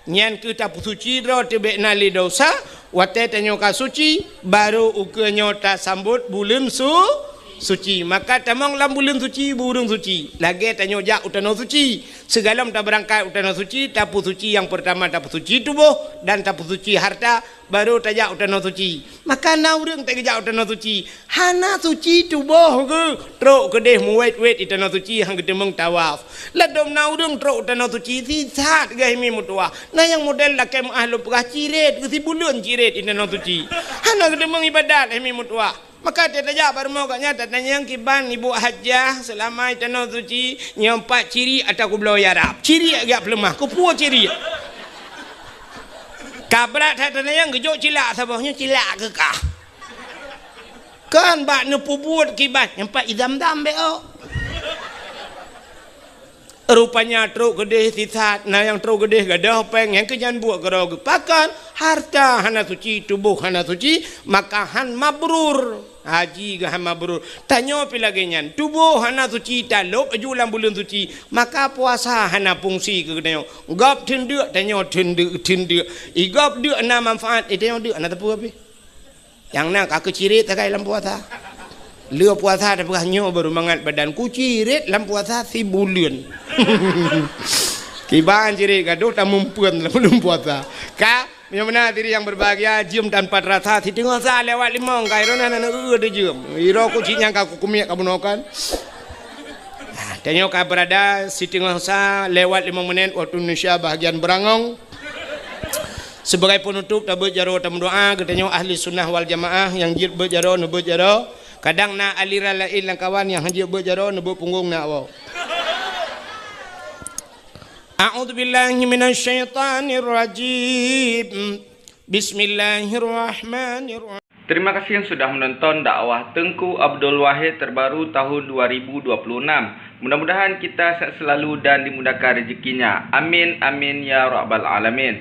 Nyan keuh tapeusuci droe teuh bék na lé dosa, watée tanyoe ka suci, barô ukeue nyoe tasambot buleuen su-, Suci. Maka tamong lam buleuen suci, beu ureuëng suci. Lagée tanyoe jak u tanoh suci. Sigohlom tabeurangkat u tanoh suci, tapeusuci nyang peurtama tapeusuci tuboh dan tapeusuci hareuta, barô tajak u tanoh suci. Maka na ureuëng teuk geujak u tanoh suci, hana suci tuboh geuh, trok keudeh meuwét-wét di tanoh suci han geuteumeung tawaf. Ladôm na ureuëng trok u tanoh suci, sisat geuh himi meutuwah. Na nyang model lakée meuáh lôn peugah cirét, geusibuleuen cirét di tanoh suci. Hana geuteumeung iébadat himi meutuwah. Maka tajak bak rumoh gobnyan tatanyong kiban ibu hajah seulama i tanoh suci, nyoe pat cirét atawa kubloe Arab. Cirét jak peuleumah, keupeue cirét? Ka brat that tatanyong geujok cilak saboh, nyoe cilak keu kah. Kan bak neupeubuet kiban, nyoe pat i Zam-Zam bék ôk. Rupanya trok keudeh sisat, na nyang trok keudeh gadôh péng, nyang keu nyan buet keudroe geuh. Pakon? Hareuta hana suci, tuboh hana suci, maka han mabrur. Haji geuh han mabrur. Tanyoe pih lagée nyan, tuboh hana suci, talôb aju lam buleuen suci, maka puasa hana fungsi keu geutanyoe. Gob theun deuk, tanyoe theun deuk, theun deuk. I gob deuk na manfaat, i tanyoe deuk hana teupeue pih. Nyang na ka keucirét sagai lam puasa. Lheueh puasa tapeugah nyoe baru mangat badan ku cirét lam puasa sibuleuen. Kiban cirét gadôh tamumpeuen lam buleuen puasa. Ka, meunyoe meunan hadirin yang berbahagia, jeuem tanpa terasa, siteungoh sa lewat limong, ka iroh na aneuk eu teujeuem. Iroh ku cit nyang ka kukumiek ka bunoe kan. Ah, tanyoe ka berada siteungoh sa lewat limong menit waktu Indonesia bahagian berangong. Sebagai penutup, tabeuet jaroe tameudoa, geutanyoe ahli sunnah wal jamaah nyang jeuet beuet jaroe, neubeuet jaroe. Kadang na aliran laén lam kawan nyang han jeuet beuet jaroe, neubeuet punggong na awak. A'udzubillahi minasyaitonirrajim. Bismillahirrahmanirrahim. Terima kasih yang sudah menonton dakwah Teungku Abdul Wahid terbaru tahun dua ribu dua puluh enam. Mudah-mudahan kita sehat selalu dan dimudahkan rezekinya. Amin, amin, ya rabbal alamin.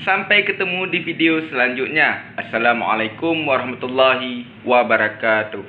Sampai ketemu di video selanjutnya. Assalamualaikum warahmatullahi wabarakatuh.